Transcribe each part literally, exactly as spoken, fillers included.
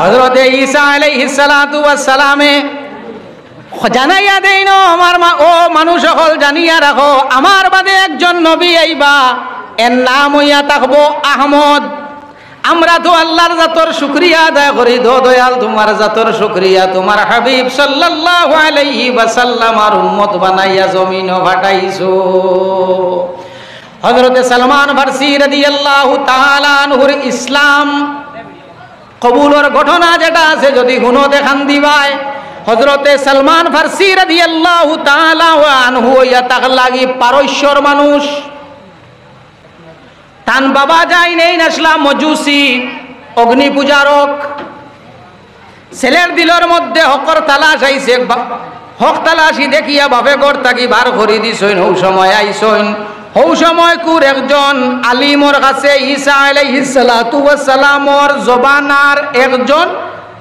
হযরতে ঈসা আলাইহিস সালাতু ওয়াস সালামে জানাইয়া দেইন, "ও আমার মা-, ও মানুষ অকল, জানিয়া রাখো, আমার বাদে একজন নবী আইবা, এর নাম অইয়া থাকবো আহমদ।" আমরা তো আল্লাহর জাতর শুকরিয়া আদায় করি, দো দয়াল, তুমার জাতর শুকরিয়া, তুমার হাবিব সাল্লাল্লাহু আলাইহি ওয়াসাল্লাম আর উম্মত বানাইয়া জমিনো পাঠাইছো। হযরতে সালমান ফার্সি রাদিয়াল্লাহু তাআলা আনহুর ইসলাম কবুলর ঘটনা যেটা আছে, যদি হুনো দেখান দিবায়, হযরতে সালমান ফার্সি রাদিয়াল্লাহু তাআলা আনহু অইয়া থাকলা কি পারস্যর মানুষ। তান বাবা যাইন এইন আছলা মজুসি, অগ্নি পূজারক। ছেলের দিলর মধ্যে হকর তালাশ আইছে, বা-, হক তালাশি দেখিয়া বাপে ঘর থাকি বার করি দিছইন। হউ সময় আইছইন, হউ সময়কুর একজন আলিমর কাছে, ঈসা আলাইহিস সালাতু ওয়াস সালামর জমানার একজন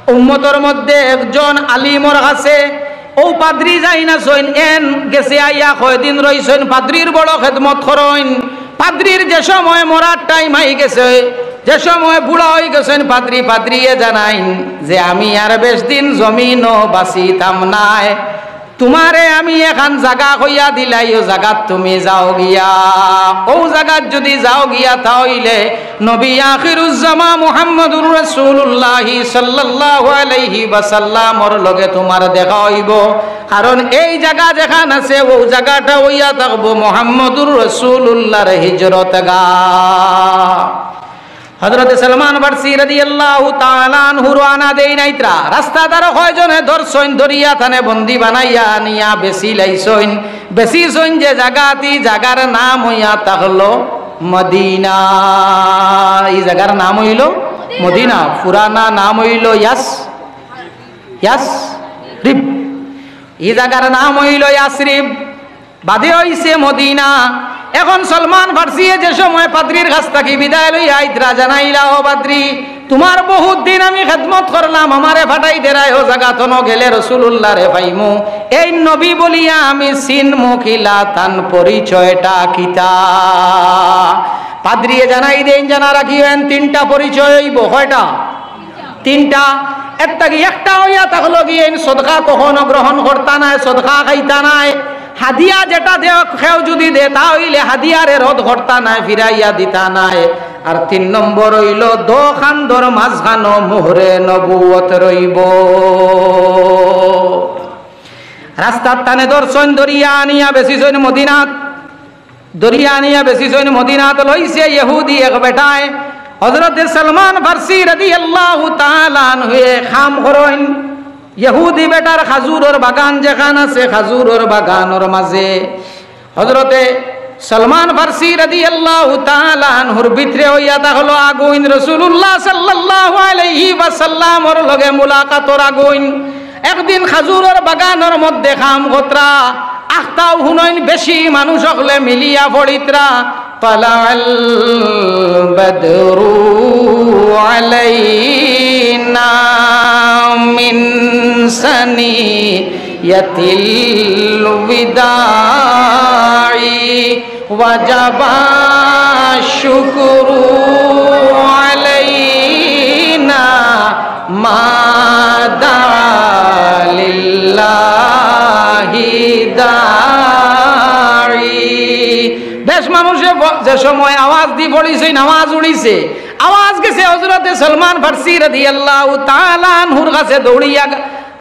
উম্মতর মধ্যে একজন আলিমর কাছে। অউ পাদ্রি যাইন আছইন, এইন গেছে আইয়া কয়দিন রইছইন, পাদ্রির বড় খেদমত করইন। পাদ্রির যে সময় মরার টাইম আই গেছে, যে সময় বুড়া অই গেছইন পাদ্রি, পাদ্রিয়ে জানাইন যে, "আমি আর বেশ দিন জমিনো বাঁচিতাম নায়, তুমারে আমি এখান জাগা কইয়া দিলাই, অউ জাগাত তুমি যাও গিয়া। অউ জাগাত যদি যাও গিয়া, তা অইলে নবী আখিরুজ্জামা মুহাম্মদুর রাসূলুল্লাহ সাল্লাল্লাহু আলাইহি ওয়াসাল্লামর লগে তুমার দেখা অইবো, কারণ এই জাগা যেখান আছে, অউ জাগাটা অইয়া থাকবো মুহাম্মদুর রাসূলুল্লাহর হিজরত গাহ।" হযরতে সালমান ফার্সি রাদিয়াল্লাহু তাআলা আনহু রওয়ানা দেইন আইত্রা। রাস্তাত আরো কয়জনে ধরছইন, ধরিয়া তানে বন্দি বানাইয়া আনিয়া বেচিলাইছইন। বেচিছইন যে জাগাত, ই জাগার নাম অইয়া থাকলো মদিনা। ই জাগার নাম অইলো মদিনা, পুরানা নাম অইলো ইয়াস-, ইয়াসরিব। ই জাগার নাম অইলো ইয়াসরিব। বাদে অইছে মদিনা। এখন সালমান ফার্সিয়ে যে সময় পাদ্রির কাছ থাকি বিদায় লইয়া আইত্রা, জানাইলা, "ও পাদ্রি, তুমার বহুত দিন আমি খেদমত করলাম, আমারে পাঠাই দেরায়, অউ জাগাত অনো গেলে রাসূলুল্লাহরে পাইমু। এইন নবী বলিয়া আমি চিনমু কিলা, তান পরিচয়টা কিতা?" পাদ্রিয়ে জানাই দেইন, "জানা রাখিও, এইন তিনটা পরিচয় অইবো।" কয়টা? তিনটা। এর থাকি একটা অইয়া থাকলো গিয়া, এইন সদকা কখনো গ্রহণ করতা নায়, সদকা খাইতা নায়। হাদিয়া যেটা দেও, কেউ যদি দে, তা অইলে হাদিয়ারে রদ করতা নায়, ফিরাইয়া দিতা নায়। আর তিন নম্বর অইলো, দো কান্দর মাঝখানো মোহরে নবুয়ত রইবো। রাস্তাত তানে ধরছইন, ধরিয়া আনিয়া বেচিছইন মদিনাত। ধরিয়া আনিয়া বেচিছইন মদিনাত। লইছে ইহুদি এক বেটায়। হযরতে সালমান ফার্সি রাদিয়াল্লাহু তাআলা আনহুয়ে কাম করইন। ইহুদি বেটার খাজুরর বাগান যেখান আছে, খাজুরর বাগানর মাঝে হযরতে সালমান ফার্সি রাদিয়াল্লাহু তাআলা আনহুর ভিতরে অইয়া থাকলো আগুইন, রাসূলুল্লাহ সাল্লাল্লাহু আলাইহি ওয়াসাল্লামর লগে মুলাকাতর আগুইন। একদিন খাজুরর বাগানর মধ্যে কাম করত্রা, আখতাও হুনইন বেশি মানুষ অকলে মিলিয়া পড়িত্রা, "তালাআল বাদরু আলাইনা মিন সানিয়াতিল বিদাই।" وجب الشكر علينا ما دعا لله داعي। বেশ মানুষে ব-, যে সময় আওয়াজ দি পড়িছইন, আওয়াজ উড়িছে, আওয়াজ গেছে, হযরতে সালমান ফার্সি রাদিয়াল্লাহু তাআলা আনহুর কাছে দৌড়িয়া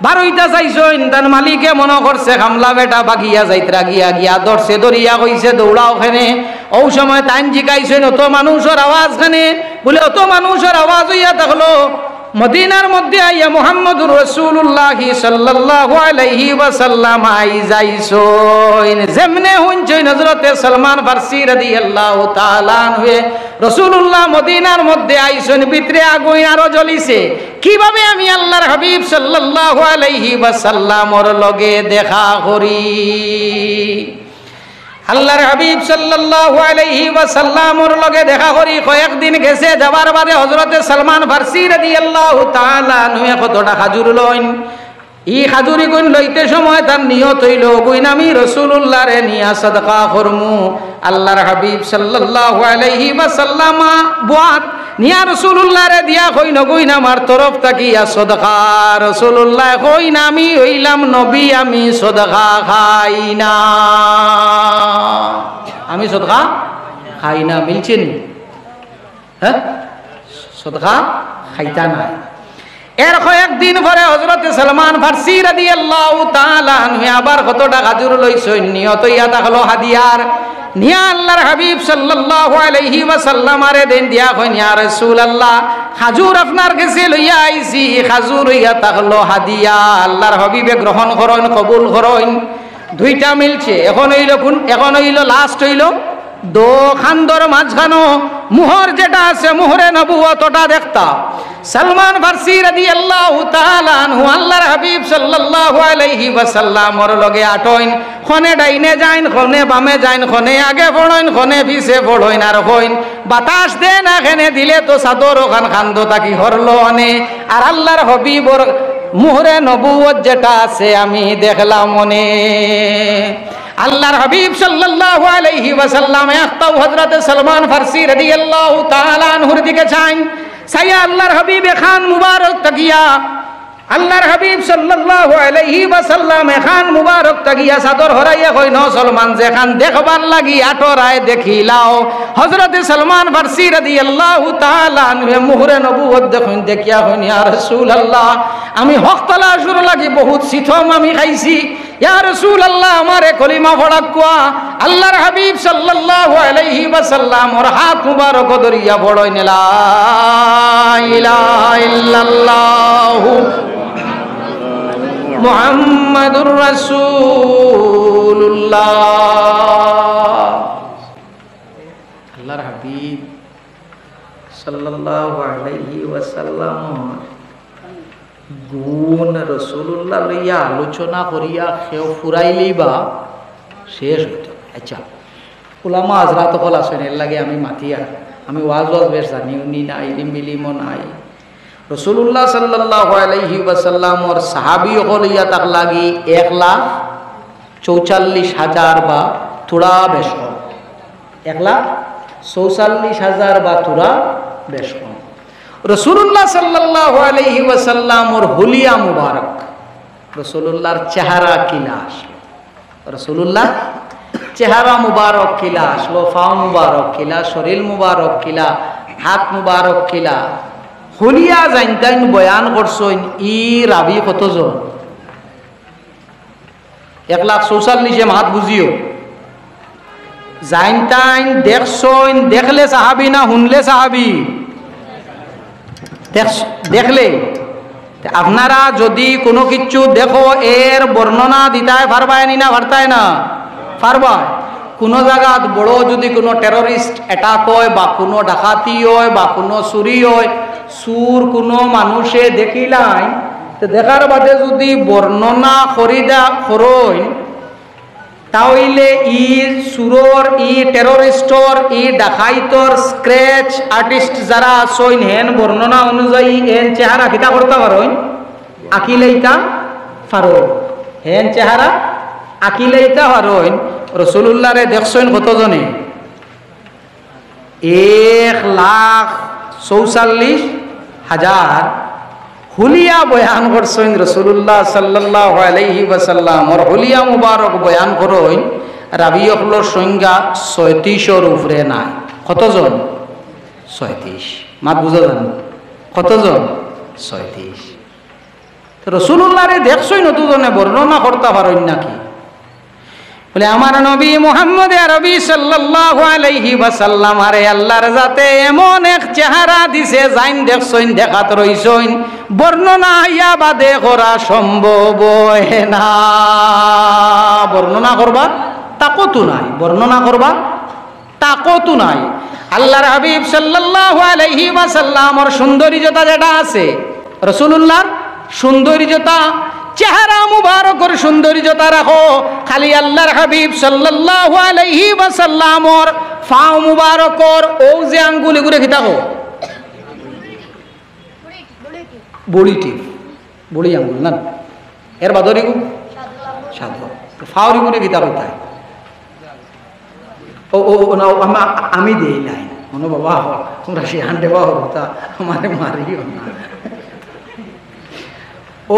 বারইতা চাইছইন, তান মালিকে মনো করছে কামলা বেটা ভাগিয়া যাইত্রা, গিয়া গিয়া ধরছে, ধরিয়া কইছে, "দৌড়াও কেনে?" অউ সময় তাইন জিকাইছইন, "অত মানুষর আওয়াজ কেনে?" বুলে, "অত মানুষর আওয়াজ অইয়া থাকলো, মদিনার মধ্যে আইয়া মুহাম্মদুর রাসূলুল্লাহ সাল্লাল্লাহু আলাইহি ওয়াসাল্লাম আই যাইছইন।" যেমনে হুনছইন হযরতে সালমান ফার্সি রাদিয়াল্লাহু তাআলা আনহুয়ে রাসূলুল্লাহ মদিনার মধ্যে আইছইন, ভিতরে আগুইন আরো জ্বলিছে। কিভাবে আমি আল্লাহর হাবিব সাল্লাল্লাহু আলাইহি ওয়াসাল্লামর লগে দেখা করি? আল্লাহর হাবিব সাল্লাল্লাহু আলাইহি ওয়াসাল্লামর লগে দেখা করি। কয়েকদিন গেছে, যাওয়ার বাদে হযরতে সালমান ফার্সি রাদিয়াল্লাহু তাআলা আনহুয়ে কতটা খাজুর লইন। ই খাজুরিগুইন লইতে সময় তান নিয়ত অইলো, "অগুইন আমি রাসূলুল্লাহরে নিয়া সদকা করমু।" আল্লাহর হাবিব সাল্লাল্লাহু আলাইহি ওয়াসাল্লাম বওয়াত নিয়া রসুলুল্লাহরে দিয়া কইন, "অগইন আমার তরফ থাকিয়া সদকা।" রসুলুল্লায় কইন, "আমি অইলাম নবী, আমি সদকা খাই না, আমি সদকা খাই না।" মিলছে নি? হ্যাঁ, সদকা খাইতা নায়। এর কয়েকদিন পরে হযরতে সালমান ফার্সি রাদিয়াল্লাহু তাআলা আনহু আবার কতটা খাজুর লইছইন, নিয়ত অইয়া থাকলো হাদিয়ার। নিয়া আল্লাহর হাবিব সাল্লাল্লাহু আলাইহি ওয়াসাল্লামরে দেইন, দিয়া কইন, "ইয়া রাসূলুল্লাহ, খাজুর আপনার গেছে লইয়া আইছি, খাজুর অইয়া থাকলো হাদিয়া, আল্লাহর হাবিবে গ্রহণ করইন, কবুল করইন।" দুইটা মিলছে, অখন অইলো কুন? অখন অইলো last অইলো দো কান্দর মাঝখানো মুহর যেটা আছে, মুহরে নবুয়ত, ওটা দেখতা। সালমান ফার্সি রাদিয়াল্লাহু তাআলা আনহু আল্লাহর হাবিব সাল্লাল্লাহু আলাইহি ওয়াসাল্লামর লগে আটইন, খনে ডাইনে যাইন, খনে বামে যাইন, খনে আগে পড়ইন, খনে পিছে পড়ইন, আর কইন, "বাতাস দে না, কেনে দিলে তো চাদর অখান কান্দো থাকি হরলো অনে।" আর আল্লাহর হাবিবর মুহরে নবুয়ত যেটা আছে আমি দেখলাম অনে। আল্লাহর হাবিব সাল্লাল্লাহু আলাইহি ওয়াসাল্লাম একটাও হযরতে সালমান ফার্সি রাদিয়াল্লাহু তাআলা আনহুর দিকে চাইন, চাইয়া আল্লাহর হাবিব এখান মুবারক থাকিয়া, আল্লাহর হাবিব সাল্লাল্লাহু আলাইহি ওয়াসাল্লাম এখান মুবারক থাকিয়া চাদর হরাইয়া কইন, "ও সালমান, যেখান দেখবার লাগি আটরায় দেখিলাও।" হযরতে সালমান ফার্সি রাদিয়াল্লাহু তাআলা আনহু মুহরে নবুয়ত দেখইন, দেখিয়া কইন, "ইয়া রাসূলুল্লাহ, আমি হক তালাশর লাগি বহুত সিতম আমি খাইছি।" ইয়া রাসূলুল্লাহ, আমারে কলিমা পড়াউক্কা। আল্লাহর হাবিব সাল্লাল্লাহু আলাইহি ওয়াসাল্লামর হাত মুবারক ধরিয়া পড়ইন, "লা ইলাহা ইল্লাল্লাহু মুহাম্মাদুর রাসূলুল্লাহ।" আল্লাহর হাবিব সাল্লাল্লাহু আলাইহি ওয়াসাল্লাম গুণ রসুলুল্লাহ লইয়া আলোচনা করিয়া কেউ ফুরাইলেই বা শেষ হইতো। আচ্ছা, উলামা হজরাত অকল আছইন, এর লাগি আমি মাতিয়ার, আমি ওয়াজ ওয়াজ বেশ জানিও নি না, ইলিম বিলিমও নাই। রসুলুল্লাহ সাল্লাল্লাহু আলাইহি ওয়াসাল্লামর সাহাবী অকল অইয়া থাকলা গি এক লাখ চৌচল্লিশ হাজার বা থুড়া বেশ কম, এক লাখ চৌচল্লিশ হাজার বা থুড়া বেশ কম। রসুলুল্লাহ সাল্লাল্লাহু আলাইহি ওয়াসাল্লামর হুলিয়া মুবারক, রসুলুল্লাহর চেহারা কিলা আছলো, রসুলুল্লাহর চেহারা মুবারক কিলা আছলো, পাও মুবারক কিলা, শরীর মুবারক কিলা, হাত মুবারক কিলা, হুলিয়া জানতাইন বয়ান করছইন। ই রাবি কতজন? এক লাখ চৌচল্লিশে মাত বুঝিও। জানতাইন, দেখছইন, দেখলে সাহাবি না হুনলে সাহাবি? দেখছ-, দেখলে। তে আপনারা যদি কুনু কিচ্ছু দেখো, এর বর্ণনা দিতায় পারবায় নি না পারতায় না? পারবায়। কুনু জাগাত বড় যদি কুনু terrorist attack অয় বা কুনু ডাকাতি অয় বা কুনু চুরি অয়, চুর কুনু মানুষে দেখিলাইন, তে দেখার বাদে যদি বর্ণনা করিদা করইন, তা অইলে ই চুরর, ই terroristর, ই ডাকাইতর scratch artist যারা আছইন, হেন বর্ণনা অনুযায়ী এন চেহারা কিতা করতা পারইন? আকিলাইতা পারইন। হেন চেহারা আকিলাইতা পারইন। রসুলুল্লাহরে দেখছইন কতজনে? এক লাখ চৌচল্লিশ হাজার। হুলিয়া বয়ান করছইন রসুলুল্লাহ সাল্লাল্লাহু আলাইহি ওয়াসাল্লামর হুলিয়া মুবারক বয়ান করইন, রাবি অকলর সংখ্যা ছয়ত্রিশর উপরে নাই। কতজন? ছয়ত্রিশ। মাত বুঝা যার নি? কতজন? ছয়ত্রিশ। তো রসুলুল্লাহরে দেখছইন অতজনে, বর্ণনা করতা পারইন নাকি? বলে, আমার নবী মুহাম্মদে আরবি সাল্লাল্লাহু আলাইহি ওয়াসাল্লামরে আল্লাহর জাতে এমন এক চেহারা দিছে, যাইন দেখছইন, দেখাত রইছইন, বর্ণনা আইয়া বাদে করা সম্ভব অয় না। বর্ণনা করবার তাকতও নাই, বর্ণনা করবার তাকতও নাই। আল্লাহর হাবিব সাল্লাল্লাহু আলাইহি ওয়াসাল্লামর সৌন্দর্যতা যেটা আছে, রসুলুল্লাহর সৌন্দর্যতা, চেহারা মুবারকর সৌন্দর্যতা রাখো, খালি আল্লাহর হাবিব সাল্লাল্লাহু আলাইহি ওয়াসাল্লামর পাও মুবারকর অউ যে আঙ্গুল, ইগুরে কিতা কও? বুড়ি টিপ, বুড়ি আঙ্গুল না? এর বাদর ইগু সাত আঙ্গুল। পাওর ইগুরে কিতা কইতায়? ও, ও, ও, না, ও, আমা-, আমি দেই নাই। মনো বাবা, তোমরা সে হান্ডে বা হরতা, আমারে মারিও না।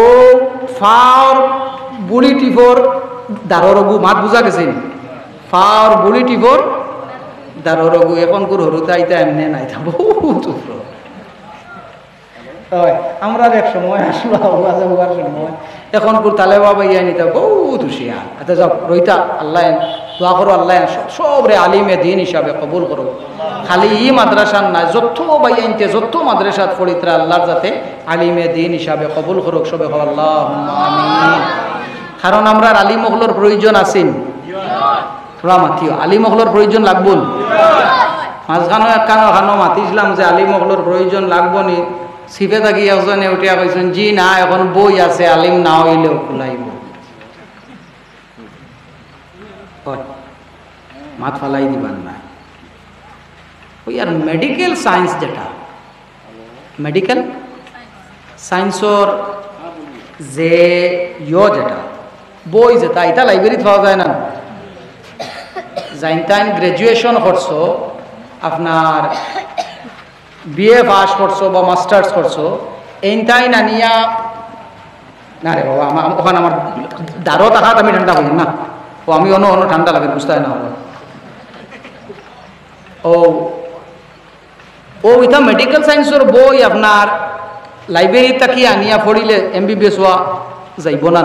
ও ফাওর বুড়ি টিপর দারর অগু, মাত বুঝা গেছে নি? ফাওর বুড়ি টিপর দারর অগু, এখনকুর হরতা ইতা এমনে নাই, তা বহুত উপরে। অয়, আমরার এক সময় আসলো, আওয়াজ হওয়ার সময়, এখনকুর তালেবা ভাইয়াইন ইতা বহুত হুঁশিয়ার। আচ্ছা, যাও, রইতা, আল্লাহ, দোয়া করো, আল্লাহ সব, সবরে আলিমে দিন হিসাবে কবুল করো। খালি ই মাদ্রাসার নায়, যত ভাইয়াইন্তে যত মাদ্রাসাত পড়িত্রা আল্লাহর যাতে আলিমে দিন হিসাবে কবুল করুক, সবে কও, আল্লাহুম্মা আমিন। কারণ আমরার আলিম অকলর প্রয়োজন আছে নি? থুড়া মাতিও, আলিম অকলর প্রয়োজন লাগবো নি? মাঝখানো একখানো খানো মাতিছিলাম যে আলিম অকলর প্রয়োজন লাগবো নি, সিফে থাকি একজনে উঠিয়া কইছইন, "জি না, এখন বই আছে, আলিম না অইলেও কুলাইবো।" অয়, মাত ফালাই দিবার না। ওই আর মেডিকেল সায়েন্স যেটা, মেডিকেল সায়েন্সর যে ইয়ো যেটা, বই যেটা, ইটা লাইব্রেরিত পাওয়া যায় না। যাইনতাইন গ্র্যাজুয়েশন করছো, আপনার বিএ পাস করছো বা মাস্টার্স করছো, এইনতাইন আনিয়া, না রে বাবা, আমার, ওখানে আমার দারো তাকাত আমি ঠান্ডা করি না। ও আমি অন্য অন্য ঠান্ডা লাগে, বুঝতে হয় না আমার। ও, ও ইতা মেডিকেল সায়েন্সর বই আপনার লাইব্রেরি থাকি আনিয়া পড়িলে এমবিবিএস হওয়া যাইব না।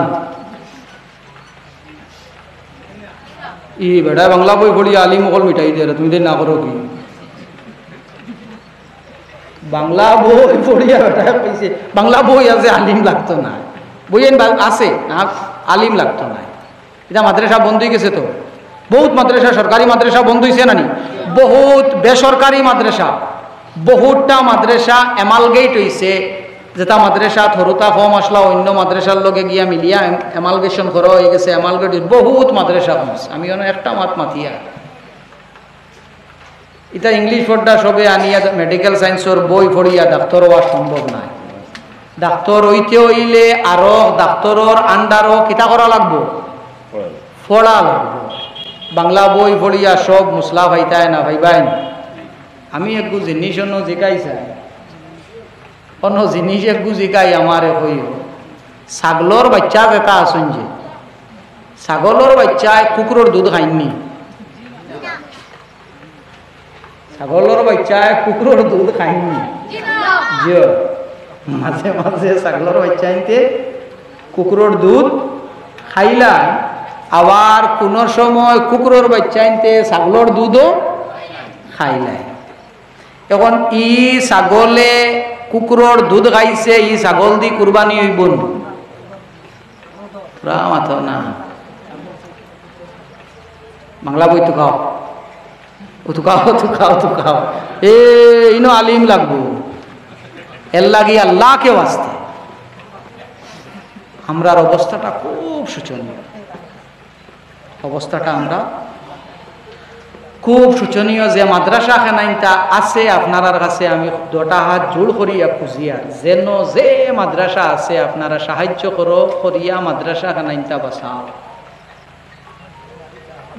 ই বেটা বাংলা বই পড়িয়া আলিম অকল মিটাই দে, তুমি দেরি না করো কি? বাংলা বই পড়িয়া বেটা কইছে, বাংলা বই আছে, আলিম লাগতো না। বই এন বা-, আছে, না, আলিম লাগতো না। ইটা মাদ্রাসা বন্ধ অই গেছে তো। বহুত মাদ্রাসা, সরকারি মাদ্রাসা বন্ধ অইছে না নি? বহুত বেসরকারি মাদ্রাসা, বহুতটা মাদ্রাসা অ্যামালগেট অইছে। যেটা মাদ্রাসা থরুতা কম আসলা, অন্য মাদ্রাসার লগে গিয়া মিলিয়া এম-, অ্যামালগেশন করা অই গেছে, অ্যামালগেট বহুত মাদ্রাসা কমছে। আমি অনো একটা মাত মাতিয়া, ইতা ইংলিশ পড়া সবে আনিয়া মেডিকেল সায়েন্সর বই পড়িয়া ডাক্তার হওয়া সম্ভব নায়। ডাক্তার অইতে অইলে আরো ডাক্তারর আন্ডারও কিতা করা লাগবো? পড়া লাগবো। বাংলা বই পড়িয়া সব মুসলা পাইতায় না, পাইবায় না। আমি একগু জিনিস অনো জিকাই চাই, অনো জিনিস একগু জিকাই আমারে কইও। ছাগলর বাচ্চা যেটা আছইন যে, ছাগলর বাচ্চায় কুকুরর দুধ খাইন নি? ছাগলর বাচ্চায় কুকুরর দুধ খাইন নি? জি। মাঝে মাঝে ছাগলর বাচ্চাইন্তে কুকুরর দুধ খাইলায়, আবার কুনু সময় কুকুরর বাচ্চাইন্তে ছাগলর দুধও খাইলায়। এখন ই ছাগলে কুকুরর দুধ খাইছে, ই ছাগল দি কুরবানি অইবো নি? পুরা মাতো না। বাংলা বই তুকাও, ও তুকাও, তুকাও, তুকাও। এ, ইনো আলিম লাগবো। এর লাগি আল্লাহকে ওয়াস্তে। আমরার অবস্থাটা খুব শোচনীয়। অবস্থাটা আমরা খুব শোচনীয় যে মাদ্রাসা খানাইন্তা আছে আপনারার কাছে আমি দুটা হাত জোড় করিয়া খুজিয়ার, যেন যে মাদ্রাসা আছে আপনারা সাহায্য করো, করিয়া মাদ্রাসা খানাইন্তা বাঁচাও।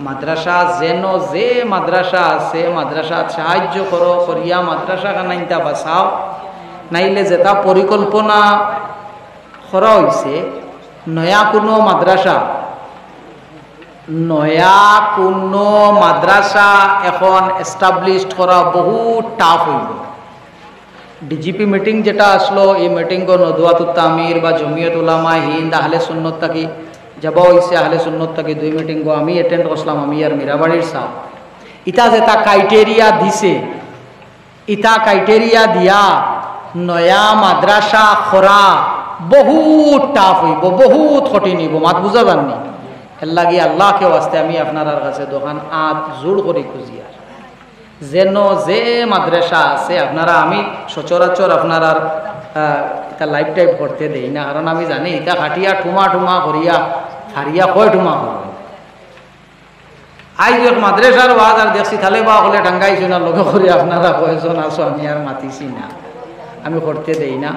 মাদ্রাসা যেন যে মাদ্রাসা আছে মাদ্রাসাত সাহায্য করো, করিয়া মাদ্রাসা খানাইন্তা বাঁচাও। নাইলে যেটা পরিকল্পনা করা অইছে, নয়া কুনু মাদ্রাসা, নয়া কুনু মাদ্রাসা এখন এস্টাবলিশড করা বহুত টাফ অইবো। ডিজিপি মিটিং যেটা আছলো, ই মিটিংও নদওয়াতুত তামির বা জমিয়ত উলামায়ে হিন্দ আহলে সুন্নত থাকি যাবা অইছে, আহলে সুন্নত থাকি দুই মিটিংও আমি অ্যাটেন্ড করছিলাম, আমি আর মীরাবাড়ির সাব। ইতা যেটা ক্রাইটেরিয়া দিছে, ইতা ক্রাইটেরিয়া দিয়া নয়া মাদ্রাসা করা বহুত টাফ অইবো, বহুত কঠিন অইবো, মাত বুঝা যার নি? এর লাগি আল্লাহকে ওয়াস্তে আমি আপনারার কাছে দুখান আত জোড় করি খুজিয়ার, যেন যে মাদ্রাসা আছে আপনারা, আমি সচরাচর আপনারার, আহ, ইতা লাইভ টাইপ করতে দেই না, কারণ আমি জানি ইতা কাটিয়া ঠুমা ঠুমা করিয়া ফারিয়া কয় ঠুমা করবো। আইজ এক মাদ্রাসার ওয়াজ আর দেখছি, তালেবা অকলে টাঙ্গাইছইন না, লগে করি আপনারা কয়জন আছো, আমি আর মাতিছি না, আমি করতে দেই না।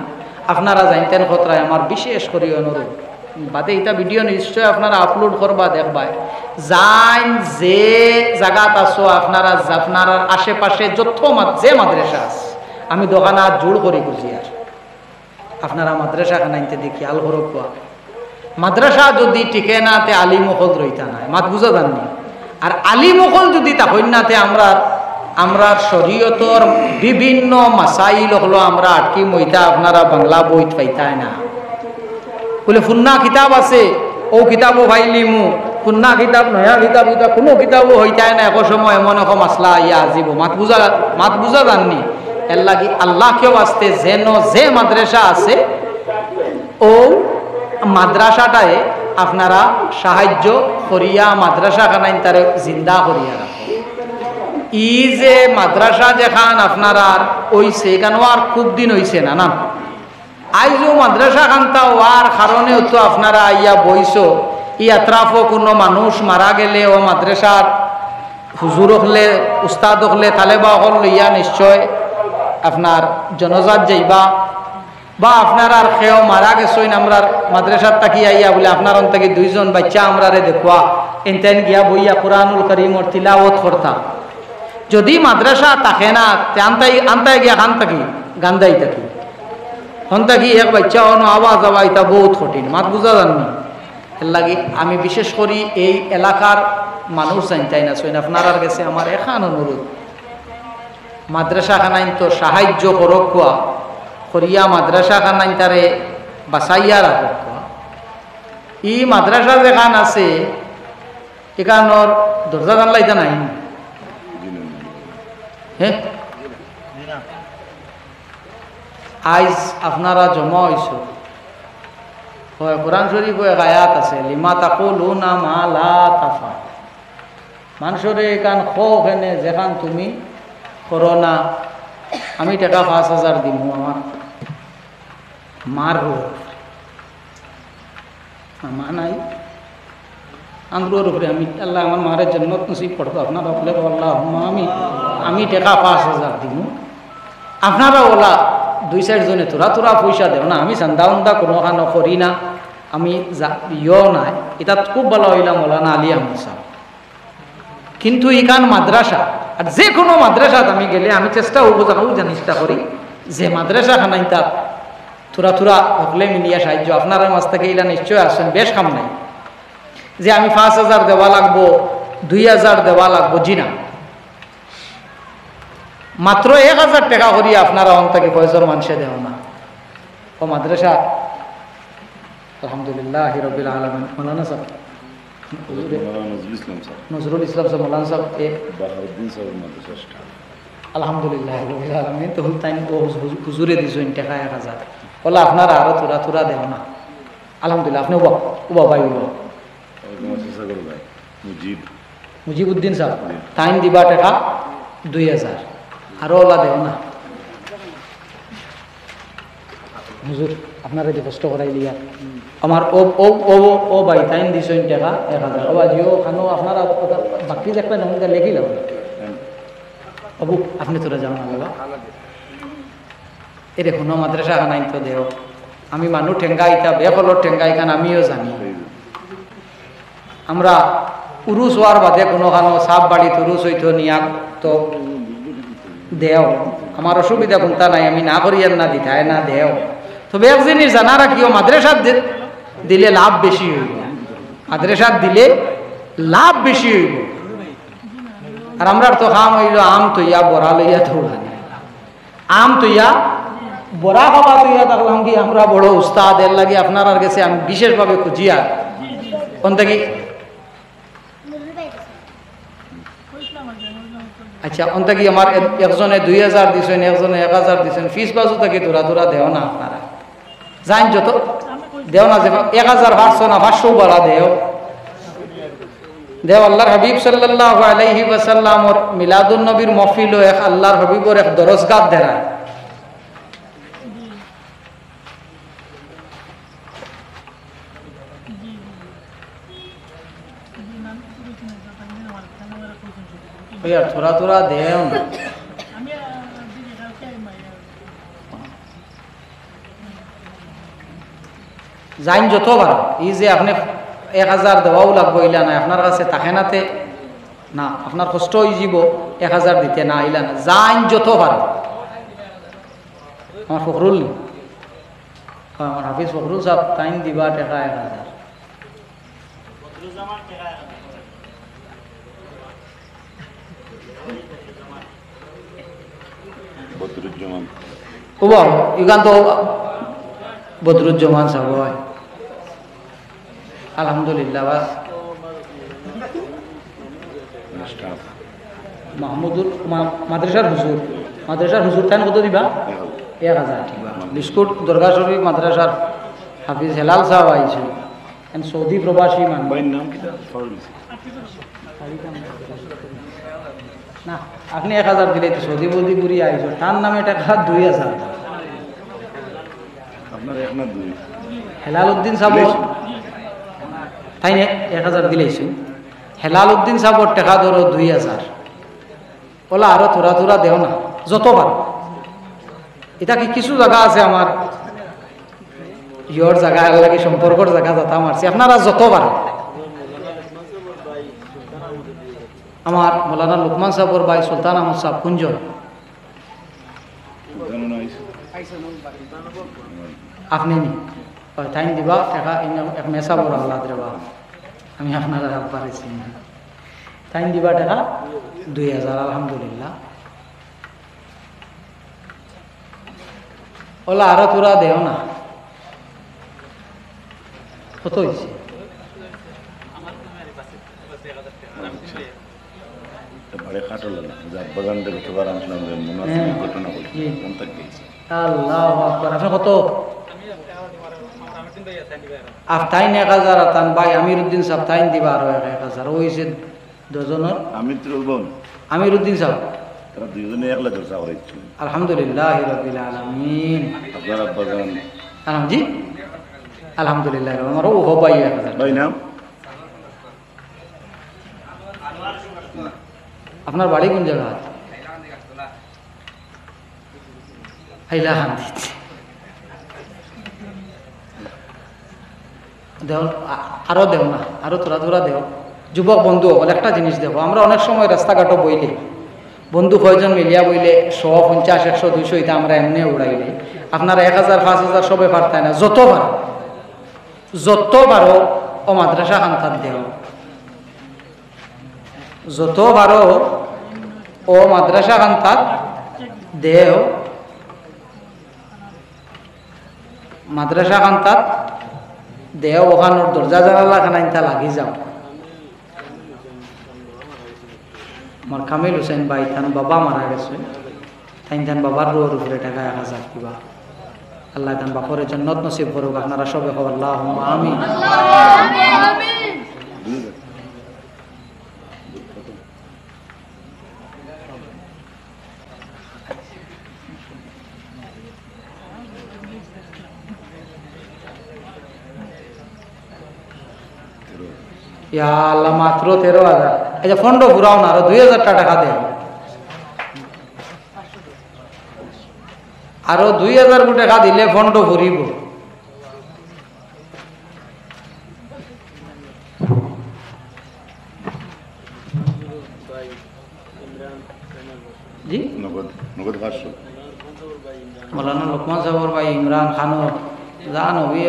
আপনারা জানইন খতরায় আমার বিশেষ করি অনুরোধ, বাদে ইটা ভিডিও নিশ্চয় আপনারা আপলোড করবা, দেখবায়। যাইন যে জাগাত আছো আপনারা, আপনারার আশেপাশে যত মাদ-, যে মাদ্রাসা আছে, আমি দোকান আত জোড় করি খুঁজি আর আপনারা মাদ্রাসা খানাইন্তে দেখি আল করুক্কা। মাদ্রাসা যদি টিকে না, তে আলিম অকল রইতা নায়। মাত বুঝা যার নি? আর আলিম অকল যদি থাকইন না, তে আমরা, আমরার শরীয়তর বিভিন্ন মাসাইল অকলো আমরা আটকি মইতা, আপনারা বাংলা বইত পাইতায় না। বুলে, "পুরনা কিতাব আছে, অউ কিতাবও পাইলিমু, পুরনা কিতাব, নয়া কিতাব, ইতা কুনু কিতাবও অইতায় না, একো সময় এমন একো মাসলা আইয়া আজিবো।" মাত বুঝা, মাত বুঝা যার নি? এর লাগি আল্লাহ কেউ আসতে যেন যে মাদ্রাসা আছে, অউ মাদ্রাসাটায় আপনারা সাহায্য করিয়া মাদ্রাসা খানাইন তারে জিন্দা করিয়া রাখো। ই যে মাদ্রাসা যেখান আপনারার অইছে, এখানও আর খুব দিন অইছে না, না? আইজ অউ মাদ্রাসা খানতা অওয়ার কারণে তো আপনারা আইয়া বইছো। ই আত্রাফো কুনু মানুষ মারা গেলে অউ মাদ্রাসার হুজুর অকলে, উস্তাদ অকলে, তালেবা অকল লইয়া নিশ্চয় আপনার জনাজাত যাইবা। বা আপনারার কেউ মারা গেছইন, আমরার মাদ্রাসাত থাকি আইয়া বুলে, "আপনার অন থাকি দুইজন বাইচ্চা আমরারে দেখুয়া, এনতাইন গিয়া বইয়া কোরআনুল করিমর তিলাওত করতা।" যদি মাদ্রাসা থাকে না, তে আনতাই, আনতাই গিয়া খান থাকি, গান্দাই থাকি। হন থাকি এক বাইচ্চা অনো আওয়া যাওয়া, ইতা বউত কঠিন। মাত বুঝা যার নি? এর লাগি আমি বিশেষ করি এই এলাকার মানুষ জানতাই না, সইন আপনারার গেছে আমার এখান অনুরোধ, মাদ্রাসা খানাইন তো সাহায্য করুক্কা, করিয়া মাদ্রাসা খানাইন তারে বাঁচাইয়া রাখুক্কা। ই মাদ্রাসা যেখান আছে, এখানোর দরজা জানলা ইতা নাই? হে? আইজ আপনারা জমা অইছো। হয়, কোরআন শরীফো এক আয়াত আছে, "লিমা তাকুলুনা মা লা তাফআল।" মানষরে এখান কও কেনে যেখান তুমি করো না। আমি টেকা পাঁচ হাজার দিমু আমার মার রুহর উপরে। আমার মা নাই, আন্দুরর উপরে আমি, আল্লাহ আমার মারে জন্নত নসিব করতো। আপনারা হকলে কও, "আল্লাহুম্মা আমিন।" আমি টেকা পাঁচ হাজার দিমু, আপনারা অলা দুই চাইর জনে থুড়া থুড়া পয়সা দেও না। আমি চান্দা উন্দা কুনুখানো করি না, আমি যা-, ইয়ো নাই। ইতাত খুব ভালা অইলা মৌলানা আলী আহমদ সাহেব। কিন্তু ইখান মাদ্রাসা, আর যে কুনু মাদ্রাসাত আমি গেলে আমি চেষ্টা অইবো যাউক জানি চেষ্টা করি যে মাদ্রাসা খানাইন তাত থুড়া থুড়া হকলে মিলিয়া সাহায্য। আপনারার মাঝ থাকি ইলা নিশ্চয় আছইন, বেশ কাম নাই যে আমি পাঁচ হাজার দেওয়া লাগবো, দুই হাজার দেওয়া লাগবো, জি না। মাত্র এক হাজার টেকা করি আপনারা অন থাকি কয়জন মানষে দেও না। ও মাদ্রাসা, আলহামদুলিল্লাহ রবিল আলামিন। মৌলানা সাহেব, হুজুরে, মৌলানা নজরুল ইসলাম সাহেব। নজরুল ইসলাম সাহেব, মৌলানা সাহেব, এ বাহাউদ্দিন সাহেব মাদ্রাসা স্টাফ। আলহামদুলিল্লাহ রবিল আলামিন। তো তাইন অউ হুজু-, হুজুরে দিছইন টেকা এক হাজার। অলা আপনারা আরো থুড়া থুড়া দেও না। আলহামদুলিল্লাহ, আপনে উবা, উবা ভাই, উবা। ওয়ালাইকুম আসসালাম, সাগর ভাই। মুজিব। মুজিবউদ্দিন সাহেব, জি। তাইন দিবা টেকা দুই হাজার। আরো অলা দেও না। হুজুর, আপনারে দি কষ্ট করাইলিয়ার। আমার ও, ও, ও, ও ভাই, তাইন দিছইন টেকা এক হাজার। ও ভাই, ও খানো আপনারা কথা বাকি দেখবেন, আমি তা লেখিলাম। অবু, আপনে থুড়া যাও না বাবা। এরে কুনু মাদ্রাসা খানাইন তো দেও। আমি মানুষ ঠেঙ্গা ইতা, বেকলর ঠেঙ্গা ইখান আমিও জানি। আমরা উরুস অওয়ার বাদে কুনুখানো সাব বাড়িত উরুস অইতো নিয়া তো দেও। আমার অসুবিধা কুন্তা নাই, আমি না করিয়ার না, দিতায় না, দেও। তবে এক জিনিস জানা রাখিও, মাদ্রাসাত দি-, দিলে লাভ বেশি অইবো। মাদ্রাসাত দিলে লাভ বেশি অইবো। আর আমরার তো কাম অইলো আম থইয়া বড়া লইয়া দৌড়ানি। আম থইয়া বড়া খাবা থইয়া থাকলাম কি আমরা বড় উস্তাদ, এর লাগি আপনারার গেছে আমি বিশেষভাবে খুঁজিয়া। অন থাকি? আচ্ছা, অন থাকি আমার এক-, একজনে দুই হাজার দিছইন, একজনে এক হাজার দিছইন, ফিস বাজু থাকি থুড়া থুড়া দেও না আপনারা। যাইন যত দেও না, যে এক হাজার পাঁচশো না, পাঁচশো বাড়া দেও। দেও, আল্লাহর হাবিব সাল্লাল্লাহু আলাইহি ওয়াসাল্লামর মিলাদুন নবীর মহফিলো এক আল্লাহর হাবিবর এক দরসগাত দেরা। ওই আর থুড়া থুড়া দেও না। যাইন যত পারো, ই যে আপনে এক হাজার দেওয়াউ লাগবো, ইলা নায়, আপনার কাছে থাকে নাতে না, আপনার কষ্ট অইযিবো, এক হাজার দিতে না, ইলা না, যাইন যত পারো। আমার ফখরুল নি? অয়, আমার হাফিজ ফখরুল সাব, তাইন দিবা টেকা এক হাজার। বদরুজ্জামান। ও বাবা, ইখান তো বদরুজ্জামান সাব অয়। আলহামদুলিল্লাহ, বাস। মাস্টার। মাহমুদুর মা-, মাদ্রাসার হুজুর, মাদ্রাসার হুজুর, তাইন কত দিবা? এক হাজার। এক হাজার, ঠিক আছে। বিস্কুট দরগা শরীফ মাদ্রাসার হাফিজ হেলাল সাব আইছইন। এন সৌদি প্রবাসী মানুষ। ভাইর নাম কিতা? না, আপনে এক হাজার দিলে তো সৌদি বৌদি ঘুরি আইছো, তার নামে টেকা দুই হাজার। আপনার এক না দুই? হেলাল উদ্দিন সাব, দিলাইছো? তাইন এক হাজার দিলাইছইন। হেলাল উদ্দিন সাবর টেকা ধরো দুই হাজার। অলা আরো থুড়া থুড়া দেও না, যত পারো। ইতা কি কিছু জাগা আছে আমার ইয়র জাগা, এর লাগি সম্পর্কর জাগা যাতা মারছি, আপনারা যত পারো। আমার মৌলানা লুকমান সাবর ভাই সুলতান আহমদ সাব কুনজন? আপনে নি? অয়, তাইন দিবা টেকা, ইন এক মেসাবর আওলাদ রে বা। আমি আপনারা রাখবার আছি না। তাইন দিবা টেকা দুই হাজার, আলহামদুলিল্লাহ। অলা আরো থুড়া দেও না। কত অইছে? আচ্ছা। তো বাড়ি খাটল না, যে আব্বাজান দেখে তো আর আনছিলাম যে মনে আছে, হ্যাঁ। ঘটনা বলছি, জি। কোন তাক গেছি? আল্লাহু আকবার। আপনে কত? আফতাইন এক হাজার, আতান ভাই আমিরুদ্দিন সাব তাইন দিবা আরো এক, এক হাজার। অইছে দুইজনর। আমির তো বলবো না। আমিরুদ্দিন সাব। তারা দুইজনে একলা জলসা করাইছে। আলহামদুলিল্লাহি রাব্বিল আলামিন। আপনার আব্বাজান। আলহাম-, জি? আলহামদুলিল্লাহ। আমার ও ভাই এক হাজার। ভাই নাম? আপনার বাড়ি কোন জাগা? হাইলাকান্দিত। দেও, আ-, আরো দেও না, আরো থুড়া থুড়া দেও। যুবক বন্ধু অকল, একটা জিনিস দেখো, আমরা অনেক সময় রাস্তাঘাটো বইলে, বন্ধু কয়জন মিলিয়া বইলে, শো, পঞ্চাশ, একশো, দুইশো, ইতা আমরা এমনে উড়াইলে, আপনারা এক হাজার, পাঁচ হাজার সবে পারতায় না, যত পারো, যত পারো, অউ মাদ্রাসা খান্তাত দেও। যত পারো অউ মাদ্রাসা খান্তাত দেও, মাদ্রাসা খান্তাত দেও, অখানর দরজা জানালা খানাইন্তা লাগি যাও। আমার কামিল হুসেন ভাই, তান বাবা মারা গেছে। তাইন তান বাবার রুহর উপরে টেকা এক হাজার দিবা। আল্লায় তান বাপরে জন্নত নসিব করুক। আপনারা সবে কও, আল্লাহুম্মা আমিন। ইয়া আল্লাহ, মাত্র তেরো হাজার। আচ্ছা, পনরো ফুরাও না, আরো দুই হাজার টেকা দেও। আরো দুই হাজার টেকা দিলে পনরো ফুরিব। জি? নগদ, নগদ পাঁচশো। মৌলানা লোকমান সাহেবর ভাই ইমরান খানও জান হবি।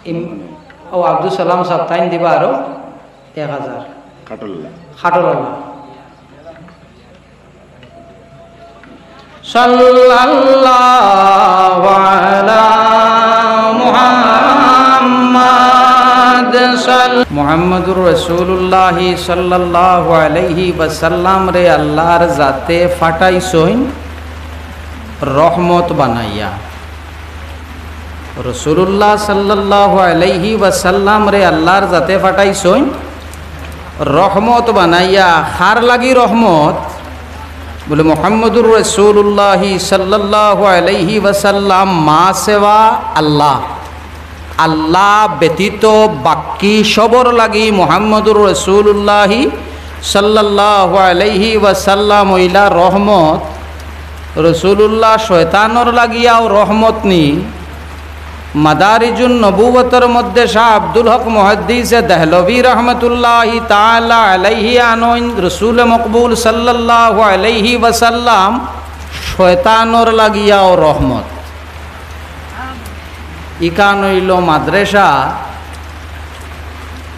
ইম-, ও আব্দুস সালাম সাহেব, তাইন দিবা আরো এক হাজার। খাটল্লা। খাটল্লা। সাল্লাল্লাহু আলা মুহাম্মাদ সাল-, মুহাম্মাদুর রাসূলুল্লাহ সাল্লাল্লাহু আলাইহি ওয়াসাল্লামরে আল্লাহর জাতে পাঠাইছইন রহমত বানাইয়া। রাসূলুল্লাহ সাল্লাল্লাহু আলাইহি ওয়াসাল্লামরে আল্লাহর জাতে পাঠাইছইন রহমত বানাইয়া। কার লাগি রহমত? বলে, মুহাম্মাদুর রাসূলুল্লাহ সাল্লাল্লাহু আলাইহি ওয়াসাল্লাম মা সেবা আল্লাহ, আল্লাহ ব্যতীত বাকি সবর লাগি মুহাম্মাদুর রাসূলুল্লাহ সাল্লাল্লাহু আলাইহি ওয়াসাল্লাম অইলা রহমত। রসুলুল্লাহ শয়তানর লাগিয়াও রহমত নি। মাদারিজুন নবুয়তর মধ্যে শাহ আব্দুল হক মুহাদ্দিসে দেহলভী রহমতুল্লাহি তাআলা আলাইহি আনইন রসুল মকবুল সাল্লাল্লাহু আলাইহি ওয়াসাল্লাম শয়তানর লাগিয়াও রহমত। ইখান অইলো মাদ্রাসা।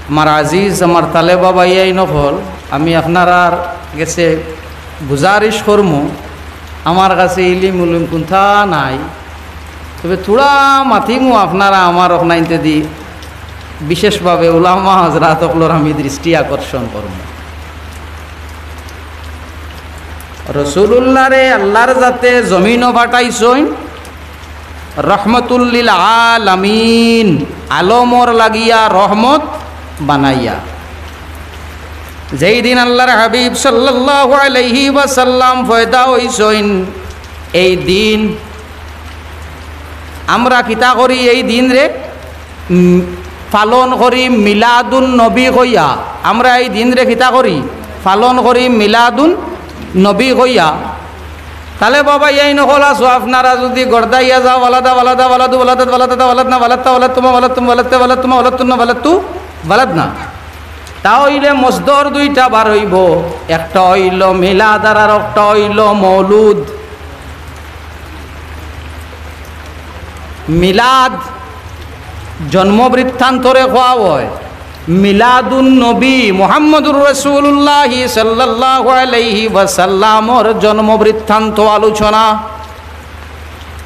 আমার আজিজ, আমার তালেবা ভাইয়াইন অকল, আমি আপনারার গেছে গুজারিশ করমু, আমার কাছে ইলিম উলিম কুন্তা নাই, তবে থুড়া মাতিমু আপনারা আমার অখনাইন্তেদি বিশেষভাবে উলামা হজরাত অকলর আমি দৃষ্টি আকর্ষণ করমু। রসুলুল্লাহরে আল্লাহর জাতে জমিনো পাঠাইছইন, রহমতুল্লিল আলামিন, আলমর লাগিয়া রহমত বানাইয়া। যেই দিন আল্লাহর হাবিব সাল্লাল্লাহু আলাইহি ওয়াসাল্লাম পয়দা অইছইন, এই দিন আমরা কিতা করি? এই দিনরে, উম, পালন করি মিলাদুন নবী কইয়া। আমরা এই দিনরে কিতা করি? পালন করি মিলাদুন নবী কইয়া। তালেবা ভাইয়াইন অকল আছো, আপনারা যুদি গর্দাইয়া যাও, ওয়ালাদা, ওয়ালাদা, ওয়ালাদু, ওয়ালাদাত, ওয়ালাদাতা, ওয়ালাদনা, ওয়ালাদতা, ওয়ালাদতুমা, ওয়ালাদতুম, ওয়ালাদতে, ওয়ালাদতুমা, ওয়ালাদতুন্না, ওয়ালাদতু, ওয়ালাদনা। তা অইলে মসদর দুইটা বার অইবো, একটা অইলো মিলাদ আর আরোকটা অইলো মৌলুদ। মিলাদ জন্ম বৃত্তান্তরে কওয়া অয়, মিলাদুন নবী মুহাম্মদুর রাসূলুল্লাহি সাল্লাল্লাহু আলাইহি ওয়াসাল্লামর জন্ম বৃত্তান্ত আলোচনা।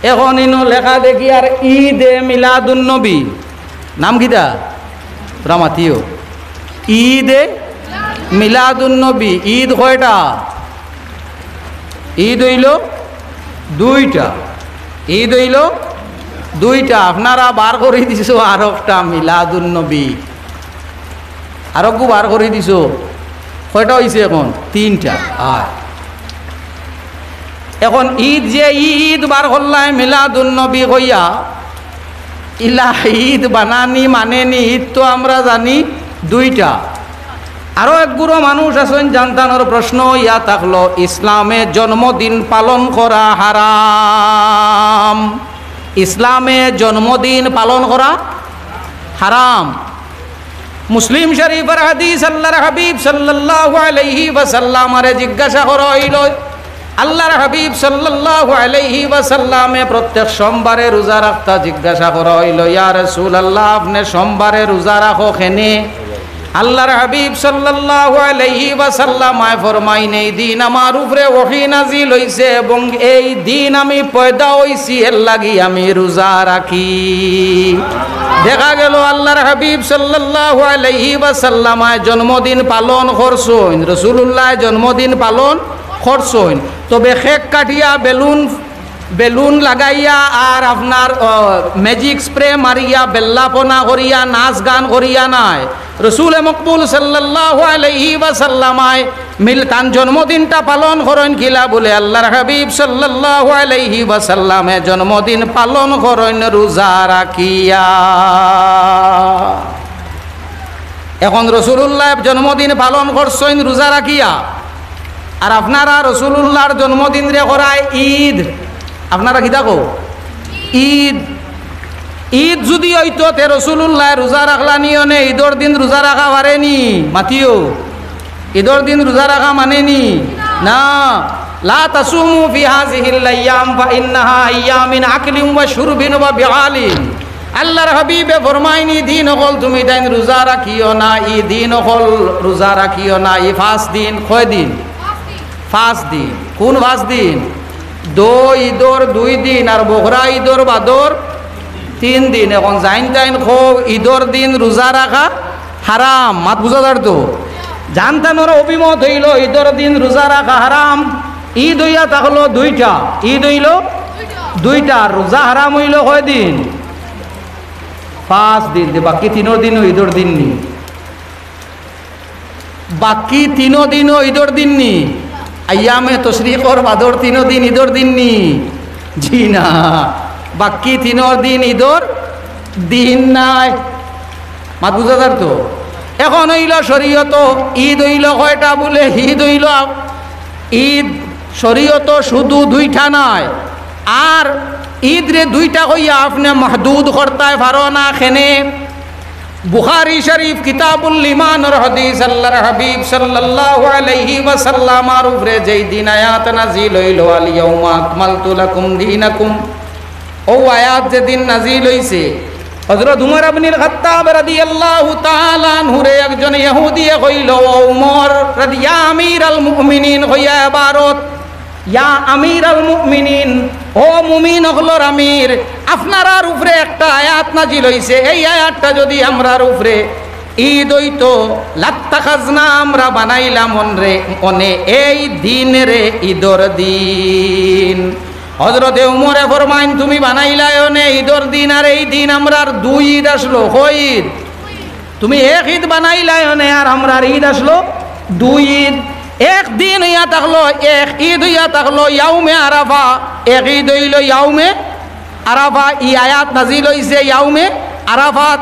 এখন ইনো লেখা দেখি আর ঈদে মিলাদুন নবী, নাম কিতা? রামাতিও। ঈদে মিলাদুন নবী, ঈদ কয়টা? ঈদ অইলো দুইটা, ঈদ অইলো দুইটা। আপনারা বার করি দিছো আরোকটা মিলাদুন নবী, আরোগু বার করি দিছো। কয়টা অইছে এখন? তিনটা। আর এখন ঈদ যে ঈদ বার করলায় মিলাদুন নবী কইয়া, ইলা ঈদ বানানি মানেনি, ঈদ তো আমরা জানি দুইটা। আরো এক গুরু মানুষ আছইন, জানতানোর প্রশ্ন অইয়া থাকলো, ইসলামে জন্মদিন পালন করা হারাম। ইসলামে জন্মদিন পালন করা হারাম। মুসলিম শরীফর হাদিস, আল্লাহর হাবিব সাল্লাল্লাহু আলাইহি ওয়াসাল্লামরে জিজ্ঞাসা করা অইলো, আল্লাহর হাবিব সাল্লাল্লাহু আলাইহি ওয়াসাল্লামে প্রত্যেক সোমবারে রোজা রাখতা, জিজ্ঞাসা করা অইলো, "ইয়া রাসূলুল্লাহ, আপনে সোমবারে রোজা রাখো কেনে?" আল্লাহর হাবিব সাল্লাল্লাহু আলাইহি ওয়াসাল্লাম আয় ফরমাইন, "এই দিন আমার উপরে ওহী নাজিল অইছে এবং এই দিন আমি পয়দা অইছি, এর লাগি আমি রোজা রাখি।" দেখা গেল আল্লাহর হাবিব সাল্লাল্লাহু আলাইহি ওয়াসাল্লাম আয় জন্মদিন পালন করছইন, রাসূলুল্লাহ জন্মদিন পালন করছইন, তবে কেক কাটিয়া, বেলুন, বেলুন লাগাইয়া আর আপনার, আহ, ম্যাজিক স্প্রে মারিয়া, বেল্লাপনা করিয়া, নাচ গান করিয়া নায়। রসুলে মকবুল সাল্লাল্লাহু আলাইহি ওয়াসাল্লাম আয় মিল তান জন্মদিনটা পালন করইন কিলা বুলে, আল্লাহর হাবিব সাল্লাল্লাহু আলাইহি ওয়াসাল্লামে জন্মদিন পালন করইন রোজা রাখিয়া। এখন রসুলুল্লাহ জন্মদিন পালন করছইন রোজা রাখিয়া, আর আপনারা রসুলুল্লাহর জন্মদিনরে করায় ঈদ। আপনারা কিতা কও? ঈদ। ঈদ যুদি অইতো, তে রসুলুল্লাহ রোজা রাখলা নি অনে, ঈদর দিন রোজা রাখা পারেনি? মাতিও। ঈদর দিন রোজা রাখা মানেনি? না। লা তাসুমু ফি হাযিহিল আইয়াম ফা ইন্নাহা আইয়ামিন আকলিন ওয়া শুরবিন ওয়া বিআলিন। আল্লাহর হাবিবে ফরমাইন, "ই দিন অকল তুমি তাইন রোজা রাখিও না, ই দিন অকল রোজা রাখিও না।" ই পাঁচ দিন, কয় দিন? পাঁচ দিন। কোন পাঁচ দিন? দো ঈদর দুই দিন আর বকরা ঈদর বাদর তিন দিন। এখন যাইন তাইন কও, ঈদর দিন রোজা রাখা হারাম। মাত বুঝা যার তো? জানতানোর অভিমত অইলো, ঈদর দিন রোজা রাখা হারাম। ঈদ অইয়া থাকলো দুইটা, ঈদ অইলো দুইটা, আর রোজা হারাম অইলো কয় দিন? পাঁচ দিন। তে বাকি তিনর দিনও ঈদর দিন নি? বাকি তিন দিনও ঈদর দিন নি? আইয়ামে তশরিকর বাদর তিন দিন ঈদর দিন নি? জি না, বাকি তিন দিন ঈদর দিন নায়। মাত বুঝা যার তো? এখন অইলো শরীয়তো ঈদ অইলো কয়টা বুলে? ঈদ অইলো আ-, ঈদ শরীয়তো শুধু দুইটা নায়, আর ইদরে দুইটা কইয়া আপনে মাহদুদ করতায় পারো না। কেনে? বুখারী শরীফ কিতাবুল ঈমানর হাদিস, আল্লাহর হাবিব সাল্লাল্লাহু আলাইহি ওয়াসাল্লামর উপরে যেই দিন আয়াত নাজিল অইলো, "আল ইয়াউমা আকমালতু লাকুম দীনাকুম", অউ আয়াত যেদিন নাজিল অইছে, হযরত উমর ইবনুল খাত্তাব রাদিয়াল্লাহু তাআলা আনহুরে একজন ইহুদিয়ে কইলো, "ও উমর রাদি-, ইয়া আমিরাল মুমিনিন" কইয়া এবারত, "ইয়া আমিরাল মুমিনিন, ও মুমিন অকলর আমির, আপনারার উপরে একটা আয়াত নাজিল অইছে, এই আয়াতটা যুদি আমরার উপরে ইদ অইতো, লাত্তাখাজনা, আমরা বানাইলাম অনে, অনে এই দিনরে ইদর দিন।" হযরতে উমরে ফরমাইন, "তুমি বানাইলায় অনে ইদর দিন, আর এই দিন আমরার দুই ইদ আছলো, কয় ইদ? তুমি এক ইদ বানাইলায় অনে, আর আমরার ইদ আছলো দুই ইদ। এক দিন অইয়া থাকলো, এক ইদ অইয়া থাকলো ইয়াউমে আরাফা, এক ইদ অইলো ইয়াউমে আরাফা।" ই আয়াত নাজিল অইছে ইয়াউমে আরাফাত।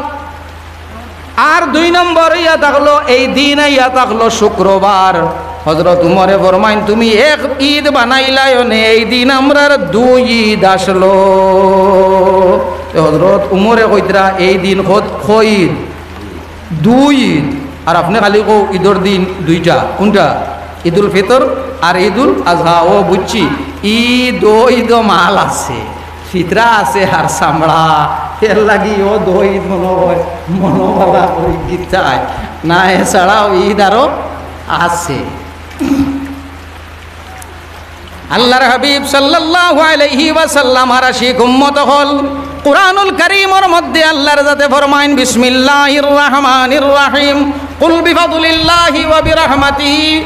আর দুই নম্বর অইয়া থাকলো, এই দিন অইয়া থাকলো শুক্রবার। হযরত উমরে ফরমাইন, "তুমি এক ইদ বানাইলায় অনে, এই দিন আমরার দুই ইদ আছলো।" তে হযরত উমরে কইতরা, "এই দিন কত, কয় ইদ?" দুই ইদ। আর আপনে খালি কও ইদর দিন দুইটা। কুনটা? ইদুল ফিতর আর ইদুল আজহা। ও বুঝছি, ইদ, ও ইদো মাল আছে, ফিতরা আছে আর চামড়া, এরলাগি অউ দুই ইদ মনো অয়, মনো বালা করি গিতায়। না, এছাড়াও ইদ আরো আছে। আল্লাহর হাবিব সাল্লাল্লাহু আলাইহি ওয়াসাল্লামর আশিক উম্মত অকল, কুরআনুল কারীমর মধ্যে আল্লাহর জাতে ফরমাইন, "বিসমিল্লাহির রহমানির রহিম, কুল বিফাদলিল্লাহি ওয়া বিরাহমাতিহি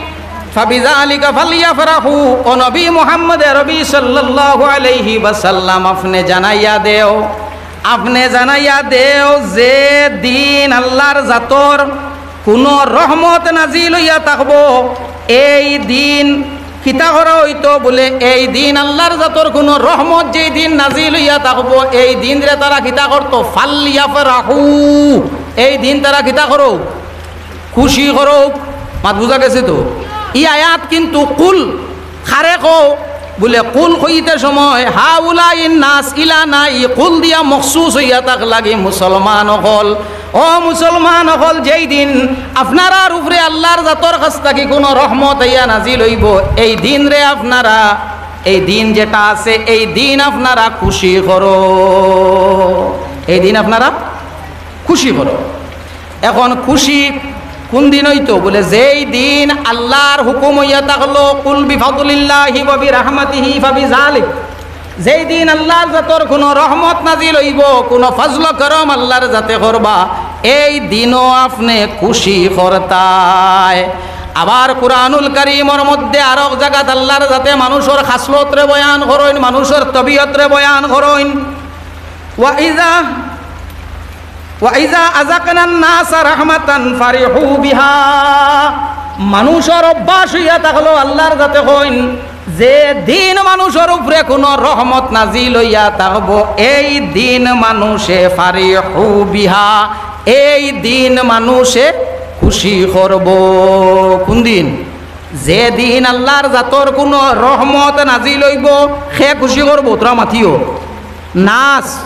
ফাবিযালিকা ফালইয়াফরাহু।" ও নবী মুহাম্মদ আরবি সাল্লাল্লাহু আলাইহি ওয়াসাল্লাম, আপনে জানাইয়া দেও, আপনে জানাইয়া দেও, যে দিন আল্লাহর জাতর কুনু রহমত নাজিল অইয়া থাকবো, এই দিন কিতা করা অইতো? বুলে, এই দিন আল্লাহর জাতর কুনু রহমত যেই দিন নাজিল অইয়া থাকবো, এই দিনরে তারা কিতা করতো? ফালইয়াফরাহু। এই দিন তারা কিতা করউক? খুশি করউক। মাত বুঝা গেছে তো? ই আয়াত কিন্তু কুল কারে কও? বুলে, কুল কইতে সময় হাউলাইন নাস ইলানা, ই কুল দিয়া মখসুস অইয়া থাকলাগি মুসলমান অকল। ও মুসলমান অকল, যেই দিন আপনারার উপরে আল্লাহর জাতর কাছ থাকি কুনু রহমত আইয়া নাজিল অইবো, এই দিনরে আপনারা, এই দিন যেটা আছে, এই দিন আপনারা খুশি করো, এই দিন আপনারা খুশি করো। এখন খুশি কুন দিন অইতো? বুলে, যেই দিন আল্লাহর হুকুম অইয়া থাকলো, "কুল বিফাদলিল্লাহি ওয়া বিরাহমাতিহি ফাবিযালিক।" যেই দিন আল্লাহর জাতর কুনু রহমত নাজিল অইবো, কুনু ফজল করম আল্লাহর জাতে করবা, এই দিনও আপনে খুশি করতায়। আবার কুরআনুল কারীমর মধ্যে আরক জাগাত আল্লাহর জাতে মানুষর খাসলতরে বয়ান করইন, মানুষর তবিয়তরে বয়ান করইন। ওয়া ইযা ওয়া ইযা আযাকনান নাসা রাহমাতান ফারিহু বিহা। মানুষর অভ্যাস অইয়া থাকলো, আল্লাহর জাতে কইন, যে দিন মানুষর উপরে কুনু রহমত নাজিল অইয়া থাকবো, এই দিন মানুষে ফারিহু বিহা, এই দিন মানুষে খুশি করবো। কুন দিন? যে দিন আল্লাহর জাতর কুনু রহমত নাজিল অইবো, কে খুশি করবো? তুরা মাতিও। নাস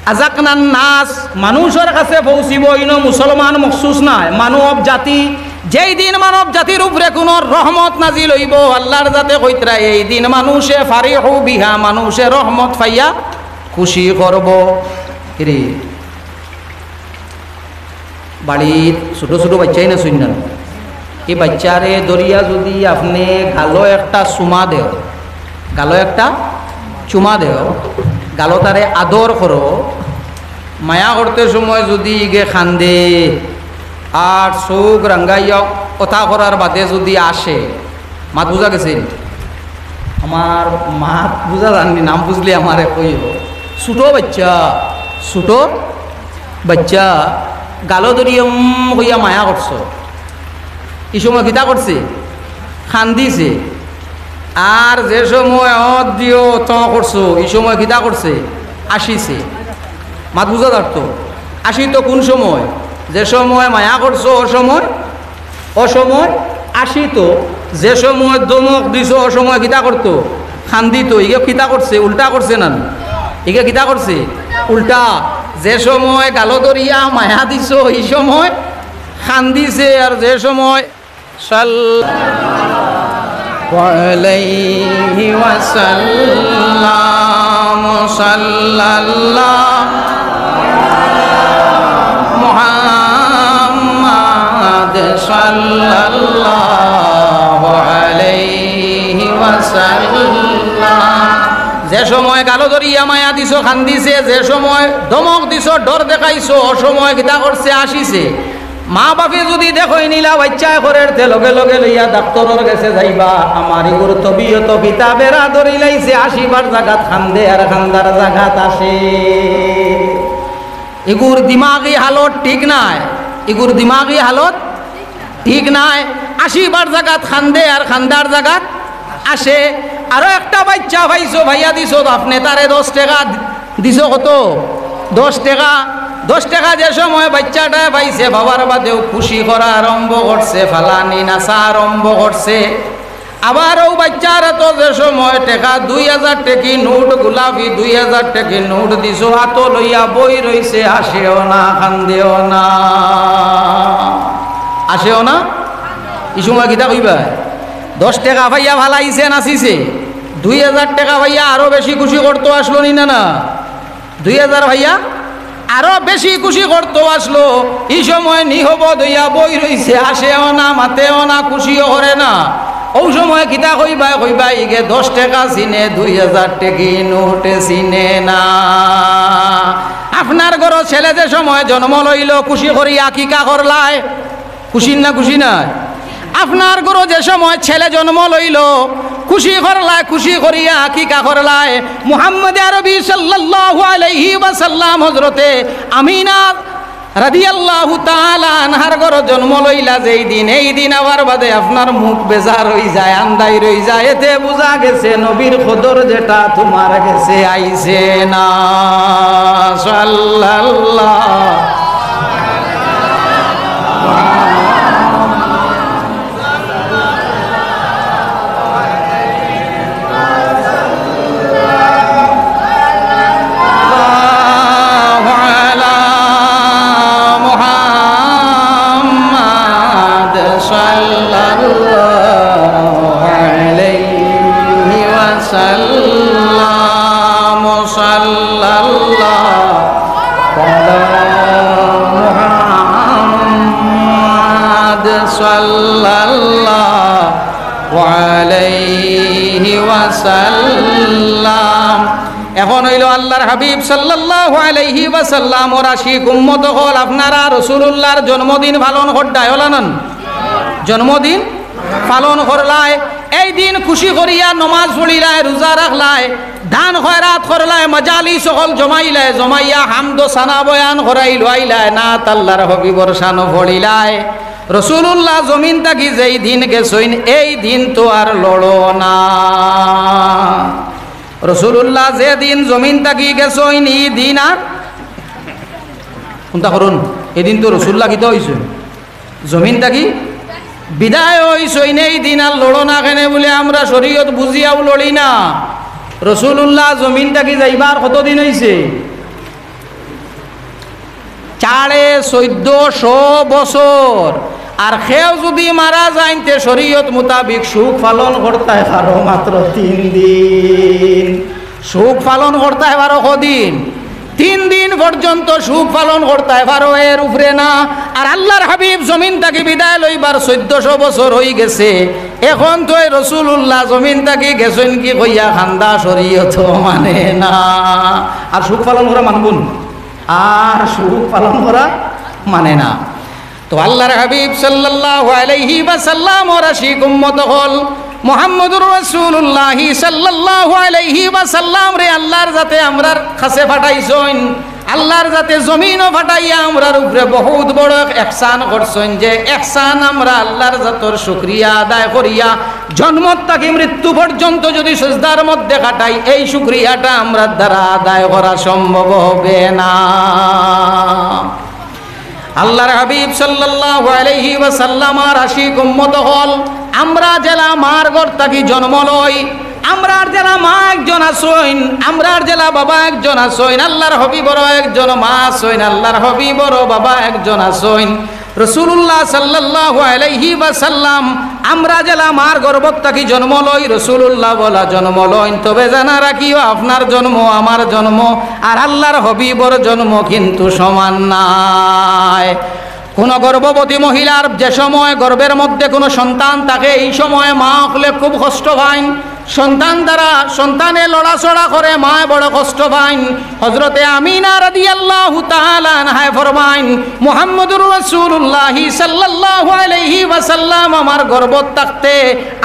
আযাকনান নাস, মানুষর কাছে পৌঁছিবো, ইনো মুসলমান মখসুস নায়, মানব জাতি। যেই দিন মানব জাতির উপরে কুনু রহমত নাজিল অইবো, আল্লাহর জাতে কইতরা, এই দিন মানুষে ফারিহু বিহা, মানুষে রহমত পাইয়া খুশি করবো। কিরে? বাড়িত ছোট ছোট বাইচ্চাইন আছইন না, ই বাইচ্চারে ধরিয়া যুদি আপনে গালো একটা চুমা দেও, গালো একটা চুমা দেও, গালো তারে আদর করো, মায়া করতে সময় যুদি ইগে কান্দে আর চউখ রাঙ্গাইয়া অতা করার বাদে যুদি আসে, মাত বুঝা গেছে? আমার মাত বুঝা যারনি, নাম বুঝলে আমারে কইও। ছোট বাইচ্চা, ছোট বাইচ্চা, গালো ধরিয়া উম কইয়া মায়া করছো, ই সময় কিতা করছে? কান্দিছে। আর যে সময় অত দিও ত করছো, ই সময় কিতা করছে? আসিছে। মাত বুঝা যার তো? আসি তো কুন সময়? যে সময় মায়া করছো, অ সময়, অ সময় আসি তো, যে সময় ধমক দিছো, অ সময় কিতা করতো? কান্দিতো। ইগে কিতা করছে? উল্টা করছে না? ইগে কিতা করছে? উল্টা। যে সময় গালো ধরিয়া মায়া দিছো, ই সময় কান্দিছে, আর যে সময় সাল্লাল্লাহু আলাইহি ওয়াসাল্লাম, সাল্লাল্লাহু মুহাম্মাদ সাল্লাল্লাহু আলাইহি ওয়াসাল্লাম। যে সময় গালো ধরিয়া মায়া দিছো, কান্দিছে, যে সময় ধমক দিছো, ডর দেখাইছো, অ সময় কিতা করছে? আসিছে। মা বাপে যুদি দেখইন ইলা বাইচ্চায় করের, তে লগে লগে লইয়া ডাক্তরর গেছে যাইবা। আমার ইগুর তবিয়ত কিতা বেড়া ধরিলাইছে, আসিবার জাগাত কান্দে আর কান্দার জাগাত আসে। ইগুর দিমাগি হালত ঠিক নায়, ইগুর দিমাগি হালত ঠিক নায়। আসিবার জাগাত কান্দে আর কান্দার জাগাত আসে। আরো একটা বাইচ্চা পাইছো, পাইয়া দিছো আপনে তারে দশ টেকা, দিছো কত? দশ টেকা। দশ টেকা যে সময় বাইচ্চাটায় পাইছে, পাওয়ার বাদেউ খুশি করা আরম্ভ করছে, ফালানি নাচা আরম্ভ করছে। আবার অউ বাইচ্চার আতো যে সময় টেকা, দুই হাজার টেকি নোট, গোলাপি দুই হাজার টেকি নোট দিছো, আতো লইয়া বই রইছে, আসেও না, কান্দেও না, আসেও না। ই সময় কিতা কইবা? দশ টেকা পাইয়া ফালাইছে, নাচিছে, দুই হাজার টেকা পাইয়া আরো বেশি খুশি করতো আসলো নি না, না? দুই হাজার পাইয়া আরো বেশি খুশি করতো আসলো। ই সময় নিহব দইয়া বই রইছে, আসেও না, মাতেও না, খুশিও করে না। অউ সময় কিতা কইবায়? কইবায়, ইগে দশ টেকা চিনে, দুই হাজার টেকি নোটে চিনে না। আপনার ঘরো ছেলে যে সময় জন্ম লইলো, খুশি করি আকিকা করলায়, খুশি না, খুশি নায়? আপনার ঘরো যে সময় ছেলে জন্ম লইলো, খুশি করলায়, খুশি করিয়া আকিকা করলায়। মুহাম্মদে আরবি সাল্লাল্লাহু আলাইহি ওয়াসাল্লাম, হযরতে আমিনা রাদিয়াল্লাহু তাআলা আনহার ঘরো জন্ম লইলা যেই দিন, এই দিন আওয়ার বাদে আপনার মুখ বেজার অইযায়, আন্দাইর অইযায়। এতে বুঝা গেছে নবীর কদর যেটা তুমার গেছে আইছে না। সাল্লাল্লাহু الله على محمد صلى الله عليه وسلم، صلى الله على محمد صلى الله عليه وسلم। এখন অইলো আল্লাহর হাবিব সাল্লাল্লাহু আলাইহি ওয়াসাল্লামর আশিক উম্মত অকল, আপনারা রাসূলুল্লাহর জন্মদিন পালন করতায় অলা নানি? জন্মদিন পালন করলায়, এই দিন খুশি করিয়া নমাজ পড়িলায়, রোজা রাখলায়, দান খয়রাত করলায়, মাজালিস অকল জমাইলায়, জমাইয়া হামদ সানা বয়ান করাইলাইলায়, নাত আল্লাহর হাবিবর শানো পড়িলায়। রাসূলুল্লাহ জমিন থাকি যেই দিন গেছইন, এই দিন তো আর লড়ো না। রাসূলুল্লাহ যে দিন জমিন থাকি গেছইন, ই দিন আর, কুনটা করুন, এদিন তো রাসূলুল্লাহ কিতা অইছইন? জমিন থাকি বিদায় অইছইন, এই দিন আর লড়ো না। কেনে বুলে আমরা শরীয়ত বুঝিয়াও লড়ি না। রাসূলুল্লাহ জমিন থাকি যাইবার কতদিন অইছে? সাড়ে চৌদ্দশো বছর। আর কেউ যুদি মারা যাইন, তে শরীয়ত মোতাবিক শোক পালন করতায় পারো মাত্র তিন দিন। শোক পালন করতায় পারো কদিন? তিন দিন পর্যন্ত শোক পালন করতায় পারো, এর উপরে না। আর আল্লাহর হাবিব জমিন থাকি বিদায় লইবার চৌদ্দশো বছর অইগেছে। এখন তো এই রাসূলুল্লাহ জমিন থাকি গেছইন কি কইয়া কান্দা শরীয়ত মানে না। আর শোক পালন করা মানবো নি? আর শোক পালন করা মানে না। তো আল্লাহর হাবিব সাল্লাল্লাহু আলাইহি ওয়াসাল্লামর আশিক উম্মত অকল, মুহাম্মদুর রাসূলুল্লাহ সাল্লাল্লাহু আলাইহি ওয়াসাল্লামরে আল্লাহর জাতে আমরার কাছে পাঠাইছইন। আল্লাহর জাতে জমিনো পাঠাইয়া আমরার উপরে বহুত বড় এক এহসান করছইন, যে এহসান আমরা আল্লাহর জাতর শুকরিয়া আদায় করিয়া জন্ম থাকি মৃত্যু পর্যন্ত যুদি সিজদার মধ্যে কাটাই, এই শুকরিয়াটা আমরার দ্বারা আদায় করা সম্ভব হবে না। আল্লাহর হাবিব সাল্লাল্লাহু আলাইহি ওয়াসাল্লামর আশিক উম্মত অকল, আমরা যেলা মার ঘর থাকি জন্ম লই, আমরার যেলা মা একজন আছইন, আমরার যেলা বাবা একজন আছইন, আল্লাহর হাবিবরও একজন মা আছইন, আল্লাহর হাবিবরও বাবা একজন আছইন। রাসূলুল্লাহ সাল্লাল্লাহু আলাইহি ওয়াসাল্লাম, আমরা যেলা মার গর্ভ থাকি জন্ম লই, রাসূলুল্লাহ অলা জন্ম লইন, তবে জানা রাখিও, আপনার জন্ম, আমার জন্ম আর আল্লাহর হাবিবর জন্ম কিন্তু সমান নায়। কোনো গর্ভবতী মহিলার যে সময় গর্ভের মধ্যে কোনো সন্তান থাকে, এই সময় মা অকলে খুব কষ্ট পাইন। সন্তান দ্বারা, সন্তানে লড়াচড়া করে, মায় বড় কষ্ট পাইন। হযরতে আমিনা রাদিয়াল্লাহু তাআলা আনহায় ফরমাইন, মুহাম্মদুর রাসূলুল্লাহ সাল্লাল্লাহু আলাইহি ওয়াসাল্লাম আমার গর্ভত থাকতে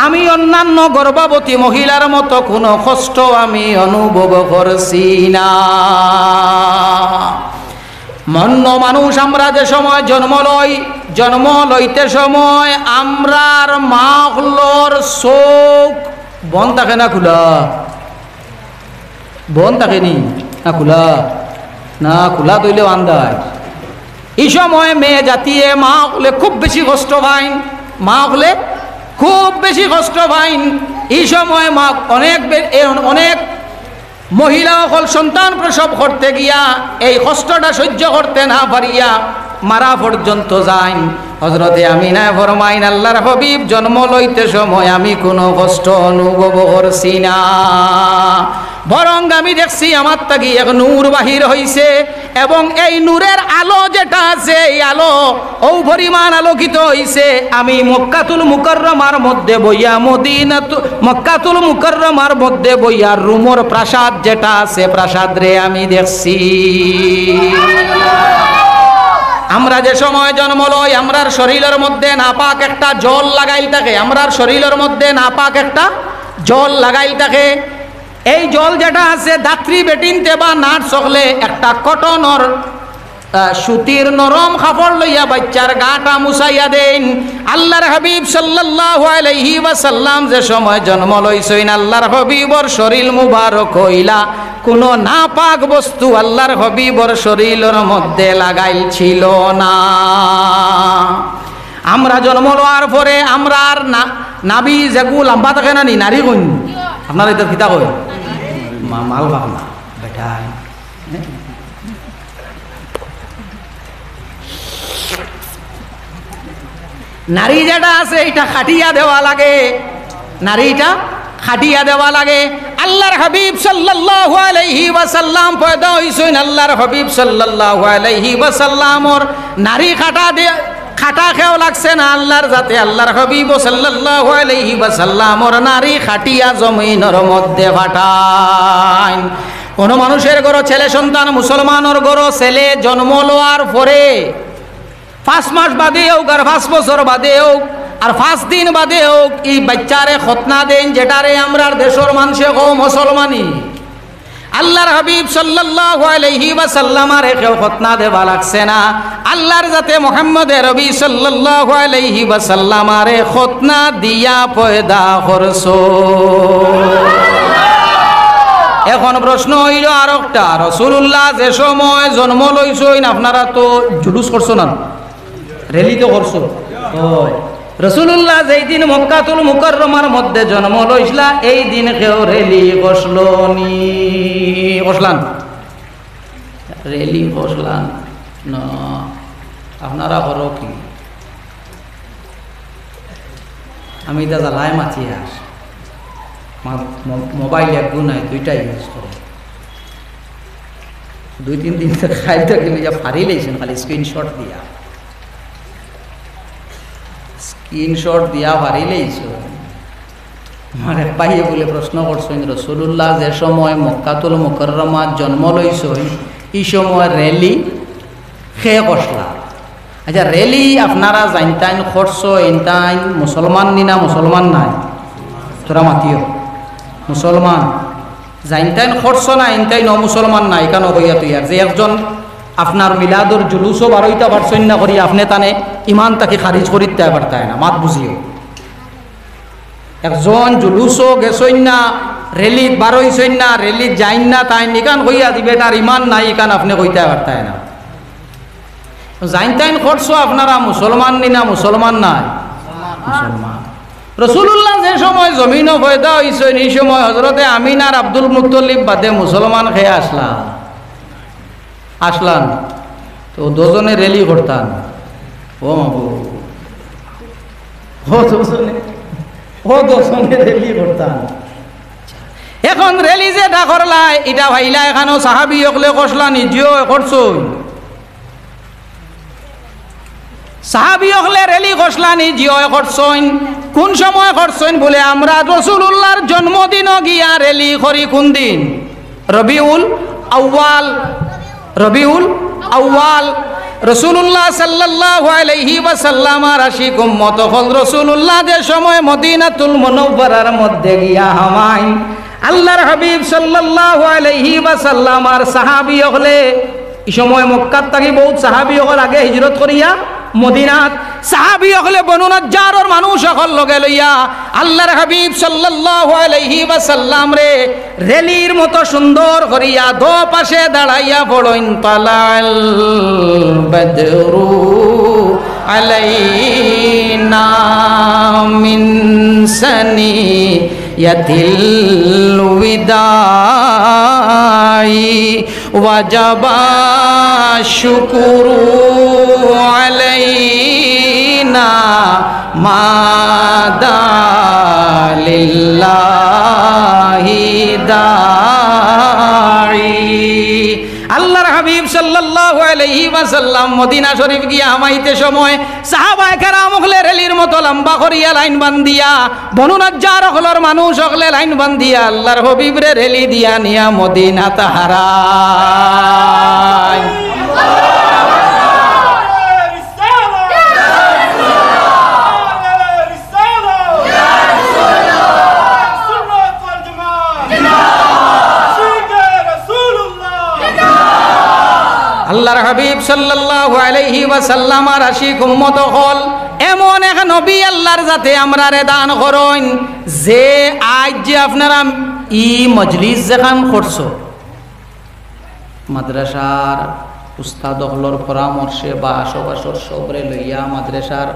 আমি অন্যান্য গর্ভবতী মহিলার মতো কোনো কষ্ট আমি অনুভব করছি না। অন্য মানুষ আমরা যে সময় জন্ম লই, জন্ম লইতে সময় আমরার মা অকলর চউখ বন্ধ থাকে না খুলা? বন্ধ থাকে নি? না খুলা? না, খুলা থইলেও আন্দায়। ই সময় মেয়ে জাতিয়ে মা অকলে খুব বেশি কষ্ট পাইন, মা অকলে খুব বেশি কষ্ট পাইন। ই সময় মা অনেক বে-, এ অনেক মহিলা অকল সন্তান প্রসব করতে গিয়া এই কষ্টটা সহ্য করতে না পারিয়া মারা পর্যন্ত যাইন। হযরতে আমিনায় ফরমাইন, আল্লাহর হাবিব জন্ম লইতে সময় আমি কোনো কষ্ট অনুভব করছি না, বরং আমি দেখছি আমার থাকি এক নূর বাহির হইছে, এবং এই নূরের আলো যেটা আছে, এই আলো অউ পরিমাণ আলোকিত হইছে। আমি মক্কাতুল মুকাররমার মধ্যে বইয়া মদিনাতু-, মক্কাতুল মুকাররমার মধ্যে বইয়া রুমর প্রাসাদ যেটা আছে, প্রাসাদরে আমি দেখছি। আমরা যে সময় জন্ম লই, আমরার শরীলর মধ্যে নাপাক একটা জল লাগাইল থাকে, আমরার শরীলর মধ্যে নাপাক একটা জল লাগাইল থাকে। এই জল যেটা আছে, ডাক্তরি বেটিন্তে বা নার্স অকলে একটা কটনর, আহ, সুতির নরম কাপড় লইয়া বাইচ্চার গাটা মুছাইয়া দেইন। আল্লাহর হাবিব সাল্লাল্লাহু আলাইহি ওয়াসাল্লাম যে সময় জন্ম লইছইন, আল্লাহর হাবিবর শরীল মুবারক অইলা, কোনো নাপাক বস্তু আল্লাহর হাবিবর শরীলর মধ্যে লাগাইল ছিল না। আমরা জন্ম লওয়ার পরে আমরার না-, নাভি যেগু লম্বা থাকে না নি, নাড়ি কইন? আপনারা ইতারে কিতা কইন? মা-, মাল পাক না, বেটা। নাড়ি যেটা আছে, ইটা কাটিয়া দেওয়া লাগে, নাড়ি ইটা কাটিয়া দেওয়া লাগে। আল্লাহর হাবিব সাল্লাল্লাহু আলাইহি ওয়াসাল্লাম পয়দা হইছইন, আল্লাহর হাবিব সাল্লাল্লাহু আলাইহি ওয়াসাল্লামর নাড়ি কাটা দে-, কাটা কেউ লাগছে না আল্লাহর জাতে। আল্লাহর হাবিব সাল্লাল্লাহু আলাইহি ওয়াসাল্লামর নাড়ি কাটিয়া জমিনর মধ্যে ফাটাইন। কোনো মানুষের ঘরো ছেলে সন্তান, মুসলমানর ঘরো ছেলে জন্ম লওয়ার পরে পাঁচ মাস বাদে হোক, আর পাঁচ বছর বাদে হোক, আর পাঁচ দিন বাদে হোক, ই বাইচ্চারে খতনা দেইন, যেটারে আমরার দেশর মানষে কও মুসলমানি। আল্লাহর হাবিব সাল্লাল্লাহু আলাইহি ওয়াসাল্লামরে কেউ খতনা দেওয়া লাগছে না। আল্লাহর জাতে মুহাম্মদ আরবি সাল্লাল্লাহু আলাইহি ওয়াসাল্লামরে খতনা দিয়া পয়দা করছো। এখন প্রশ্ন অইলো আরোকটা, রাসূলুল্লাহ যে সময় জন্ম লইছইন, আপনারা তো জুলুস করছো না, র‍্যালি তো করছো। অয়, রাসূলুল্লাহ যেই দিন মক্কাতুল মুকাররমার মধ্যে জন্ম লইছলা, এই দিন কেউ র‍্যালি করছলো নি? করছলা না? র‍্যালি করছলা না। আপনারা করো কি? আমি ইতা জ্বালায় মাতি আর মা-, মো-, মোবাইল এগু নাই, দুইটা ইউজ করে। দুই তিন দিন তো খাইল তো গেল, ইয়া ফাড়ি লাইছইন খালি স্ক্রিনশট দিয়া। স্ক্রিনশট দিয়া ফাড়ি লাইছইন। আমার এক ভাইয়ে বুলে প্রশ্ন করছইন, রাসূলুল্লাহ যে সময় মক্কাতুল মুকাররমাত জন্ম লইছইন, ই সময় র‍্যালি কে করছলা? আচ্ছা, র‍্যালি আপনারা যেইনতাইন করছো, এইনতাইন মুসলমান নি না মুসলমান নায়? তোরা মাতিও, মুসলমান। যেইনতাইন করছো না, এইনতাইন অমুসলমান নায়, ইখান কইয়া থইয়ার। যে একজন আপনার মিলাদর জুলুসও বারইতা পারছইন না করি, আপনে তানে ইমান থাকি খারিজ করিতা পারতায় না, মাত বুঝিও। একজন জুলুসও গেছইন না, র‍্যালিত বারইছইন না, র‍্যালিত যাইন না, তাইন ইখান কইয়া দিবে, তার ইমান নাই, ইখান আপনে কইতা পারতায় না। যাইন তাইন করছো, আপনারা মুসলমান নি না মুসলমান নায়? মুসলমান। রসুলুল্লাহ যে সময় জমিনো পয়দা অইছইন, ই সময় হজরতে আমিনার আব্দুল মুত্তলিব বাদে মুসলমান কে আছলা? আছলা না। তো দুইজনে রেলি করতা না। ও মাবুদ। ও দুইজনে, ও দুইজনে রেলি করতা না। এখন রেলি যেটা করলা, ইটা ভাইলা এখানো সাহাবি অকলে করছলা নি? জি অয়, করছইন। সাহাবি অকলে রেলি করছলা নি? জি অয়, করছইন। কুন সময় করছইন? বুলে, আমরা রসুলুল্লাহর জন্মদিনো গিয়া রেলি করি। কুন দিন? রবিউল আউয়াল। রবিউল আউয়াল। রসুলুল্লাহ সাল্লাল্লাহু আলাইহি ওয়াসাল্লামর আশিক উম্মত অকল, রসুলুল্লাহ যে সময় মদিনাতুল মুনাওয়ারার মধ্যে গিয়া হামাইন, আল্লাহর হাবিব সাল্লাল্লাহু আলাইহি ওয়াসাল্লামর সাহাবি অকলে, ই সময় মক্কাত থাকি বউত সাহাবি অকল আগে হিজরত করিয়া মদিনাত, সাহাবি অকলে বনু নজ্জারর মানুষ অকল লগে লইয়া আল্লাহর হাবিব সাল্লাল্লাহু আলাইহি ওয়াসাল্লামরে রেলির মতো সুন্দর করিয়া দো পাশে দাঁড়াইয়া পড়ইন, "তালাল বদরু আলাইনা মিন সানিয়াতিল বিদাই, ওয়াজাবা শুকুরু আলাইনা মা দা লিল্লাহি দাই।" আল্লাহর হাবিব সাল্লাল্লাহু আলাইহি ওয়াসাল্লাম মদিনা শরীফ গিয়া হামাইতে সময় সাহাবায়ে কেরাম অকলে রেলির মতো লম্বা করিয়া লাইন বান্ধিয়া, বনু নজ্জার অকলর মানুষ অকলে লাইন বান্ধিয়া আল্লাহর হাবিবরে রেলি দিয়া নিয়া মদিনাত হারাইন। আল্লাহর হাবিব সাল্লাল্লাহু আলাইহি ওয়াসাল্লামর আশিক উম্মত অকল, এমন এক নবী আল্লাহর জাতে আমরারে দান করইন, যে আইজ যে আপনারা ই মজলিস যেখান করছো, মাদ্রাসার উস্তাদ অকলর পরামর্শে বা আশপাশর সবরে লইয়া মাদ্রাসার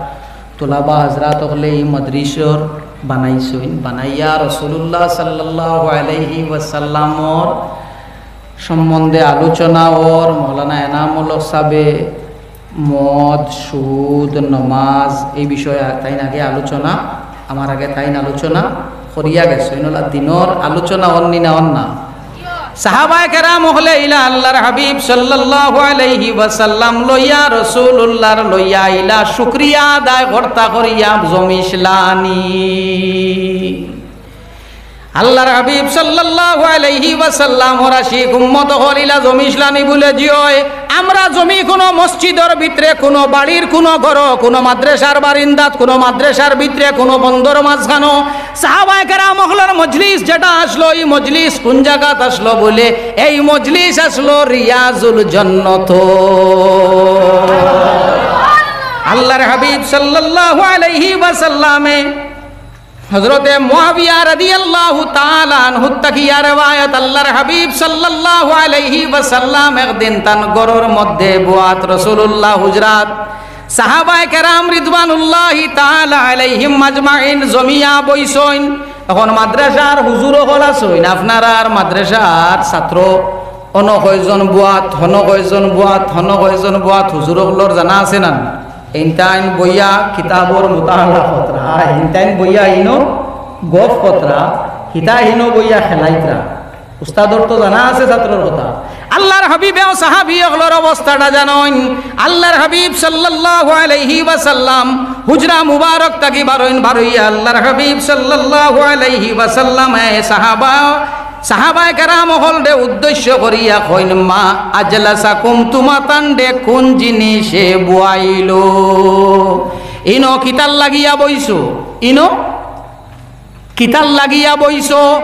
তুলাবা হজরাত অকলে ই মজলিসর বানাইছইন, বানাইয়া রসুলুল্লাহ সাল্লাল্লাহু আলাইহি ওয়াসাল্লামর সম্বন্ধে আলোচনা অর। মৌলানা এনামুল হক সাবে মদ, সুদ, নমাজ, এই বিষয়ে তাইন আগে আলোচনা, আমার আগে তাইন আলোচনা করিয়া গেছইন। ইনলা দিনর আলোচনা অর নি না অর না? সাহাবায়ে কেরাম অকলে ইলা আল্লাহর হাবিব সাল্লাল্লাহু আলাইহি ওয়াসাল্লাম লইয়া, রসুলুল্লাহর লইয়া ইলা শুকরিয়া আদায় করতা করিয়া জমিছলা নি। আল্লাহর হাবিব সাল্লাল্লাহু আলাইহি ওয়াসাল্লামর আশিক উম্মত অকল ইলা জমিছলা নি? বুলে, জি অয়। আমরা জমি কুনু মসজিদর ভিতরে, কুনু বাড়ির কুনু ঘরো, কুনু মাদ্রাসার বারিন্দাত, কুনু মাদ্রাসার ভিতরে, কুনু বন্দর মাঝখানো। সাহাবায়ে কেরাম অকলর মজলিস যেটা আছলো, ই মজলিস কুন জাগাত আছলো? বুলে, এই মজলিস আছলো রিয়াজুল জন্নত। আল্লাহর হাবিব সাল্লাল্লাহু আলাইহি ওয়াসাল্লামে হজরতে মুআবিয়া রাদিয়াল্লাহু তাআলা আনহু থাকিয়া রেওয়ায়াত, আল্লাহর হাবিব সাল্লাল্লাহু আলাইহি ওয়াসাল্লাম একদিন তান ঘরর মধ্যে বওয়াত, রসুলুল্লাহ হুজরাত, সাহাবায়ে কেরাম রিদওয়ানুল্লাহি তাআলা আলাইহিম আজমাইন জমিয়া বইছইন। এখন মাদ্রাসার হুজুর অকল আছইন, আপনারার মাদ্রাসার ছাত্র, অনো কয়জন বওয়াত, হনো কয়জন বওয়াত, হনো কয়জন বওয়াত, হুজুর অকলর জানা আছে না? ইনতাইন বইয়া কিতাবর মুতালা করতরা, ইনতাইন বইয়া ইনো গফ করতরা, হিতা হিনো বইয়া খেলাইতরা। উস্তাদর তো জানা আছে ছাত্রর কথা। আল্লাহর হাবিবেও সাহাবি অকলর অবস্থাটা জানইন। আল্লাহর হাবিব সাল্লাল্লাহু আলাইহি ওয়াসাল্লাম হুজরা মুবারক থাকি বারইন, বারইয়া আল্লাহর হাবিব সাল্লাল্লাহু আলাইহি ওয়াসাল্লামে সাহাবা সাহাবায়ে কেরাম অকলরে উদ্দেশ্য করিয়া কইন, "মা আজলাসাকুম, তুমাতানরে কুন জিনিসে বওয়াইলো? ইনো কিতার লাগিয়া বইছো? ইনো কিতার লাগিয়া বইছো?"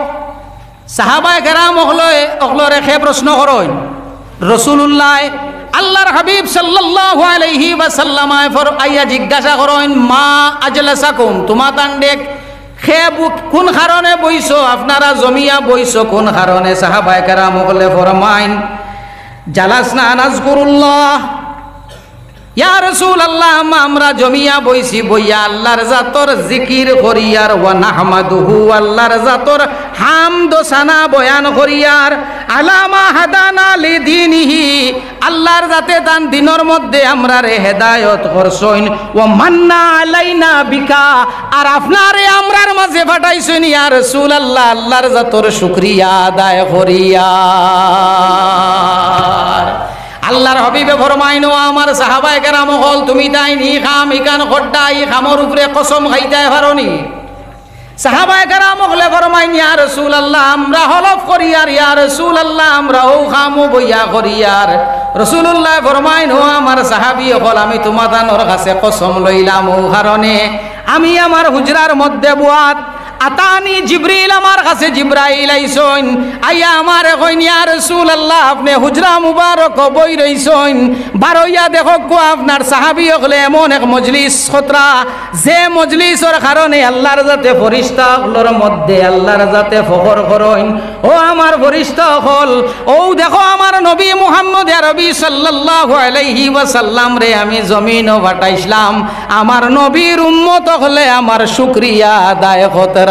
সাহাবায়ে কেরাম অকলে, অকলরে কে প্রশ্ন করইন? রসুলুল্লাহ। আল্লাহর হাবিব সাল্লাল্লাহু আলাইহি ওয়াসাল্লাম আয় ফর-, আইয়া জিজ্ঞাসা করইন, "মা আজলাসাকুম, তুমাতানরে কে বু-, কুন কারণে বইছো? আপনারা জমিয়া বইছো কুন কারণে?" সাহাবায়ে কেরাম অকলে ফরমাইন, "জালাসনা নাজকুরুল্লাহ।" ইয়া রাসূলুল্লাহ, আম-, আমরা জমিয়া বইছি, বইয়া আল্লাহর জাতর জিকির করিয়ার, ওয়া নাহমাদুহু, আল্লাহর জাতর হামদ সানা বয়ান করিয়ার, আলা মা হাদানা লিদীনিহি, আল্লাহর জাতে তান দ্বীনর মধ্যে আমরারে হেদায়ত করছইন, ওয়া মান্না আলাইনা বিকা, আর আপনারে আমরার মাঝে পাঠাইছইন, ইয়া রাসূলুল্লাহ, আল্লাহর জাতর শুকরিয়া আদায় করিয়ার। আল্লাহর হাবিবে ফরমাইন, ও আমার সাহাবায়ে কেরাম অকল, তুমি তাইন ই কাম, ইখান করতা, ই কামর উপরে কসম খাইতায় পারো নি? সাহাবায়ে কেরাম অকলে ফরমাইন, ইয়া রাসূলুল্লাহ, আমরা হলফ করিয়ার, ইয়া রাসূলুল্লাহ, আমরা অউ কামও বইয়া করিয়ার। রাসূলুল্লায় ফরমাইন, ও আমার সাহাবী অকল, আমি তুমাতানর কাছে কসম লইলাম, অউ কারণে আমি আমার হুজরার মধ্যে বওয়াত, আতানি জিবরিল, আমার কাছে জিব্রাইল আইছইন, আইয়া আমারে কইন, ইয়া রাসূলুল্লাহ, আপনে হুজরা মুবারকো বই রইছইন, বারইয়া দেখউক্কা আপনার সাহাবী অকলে এমন এক মজলিস কররা, যে মজলিসর কারণে আল্লাহর জাতে ফিরিস্তা অকলর মধ্যে আল্লাহর জাতে ফখর করইন। ও আমার ফিরিস্তা অকল, অউ দেখো আমার নবী মুহাম্মদ আরবী সাল্লাল্লাহু আলাইহি ওয়াসাল্লামরে আমি জমিনো পাঠাইছলাম, আমার নবীর উম্মত অকলে আমার শুকরিয়া আদায় কররা।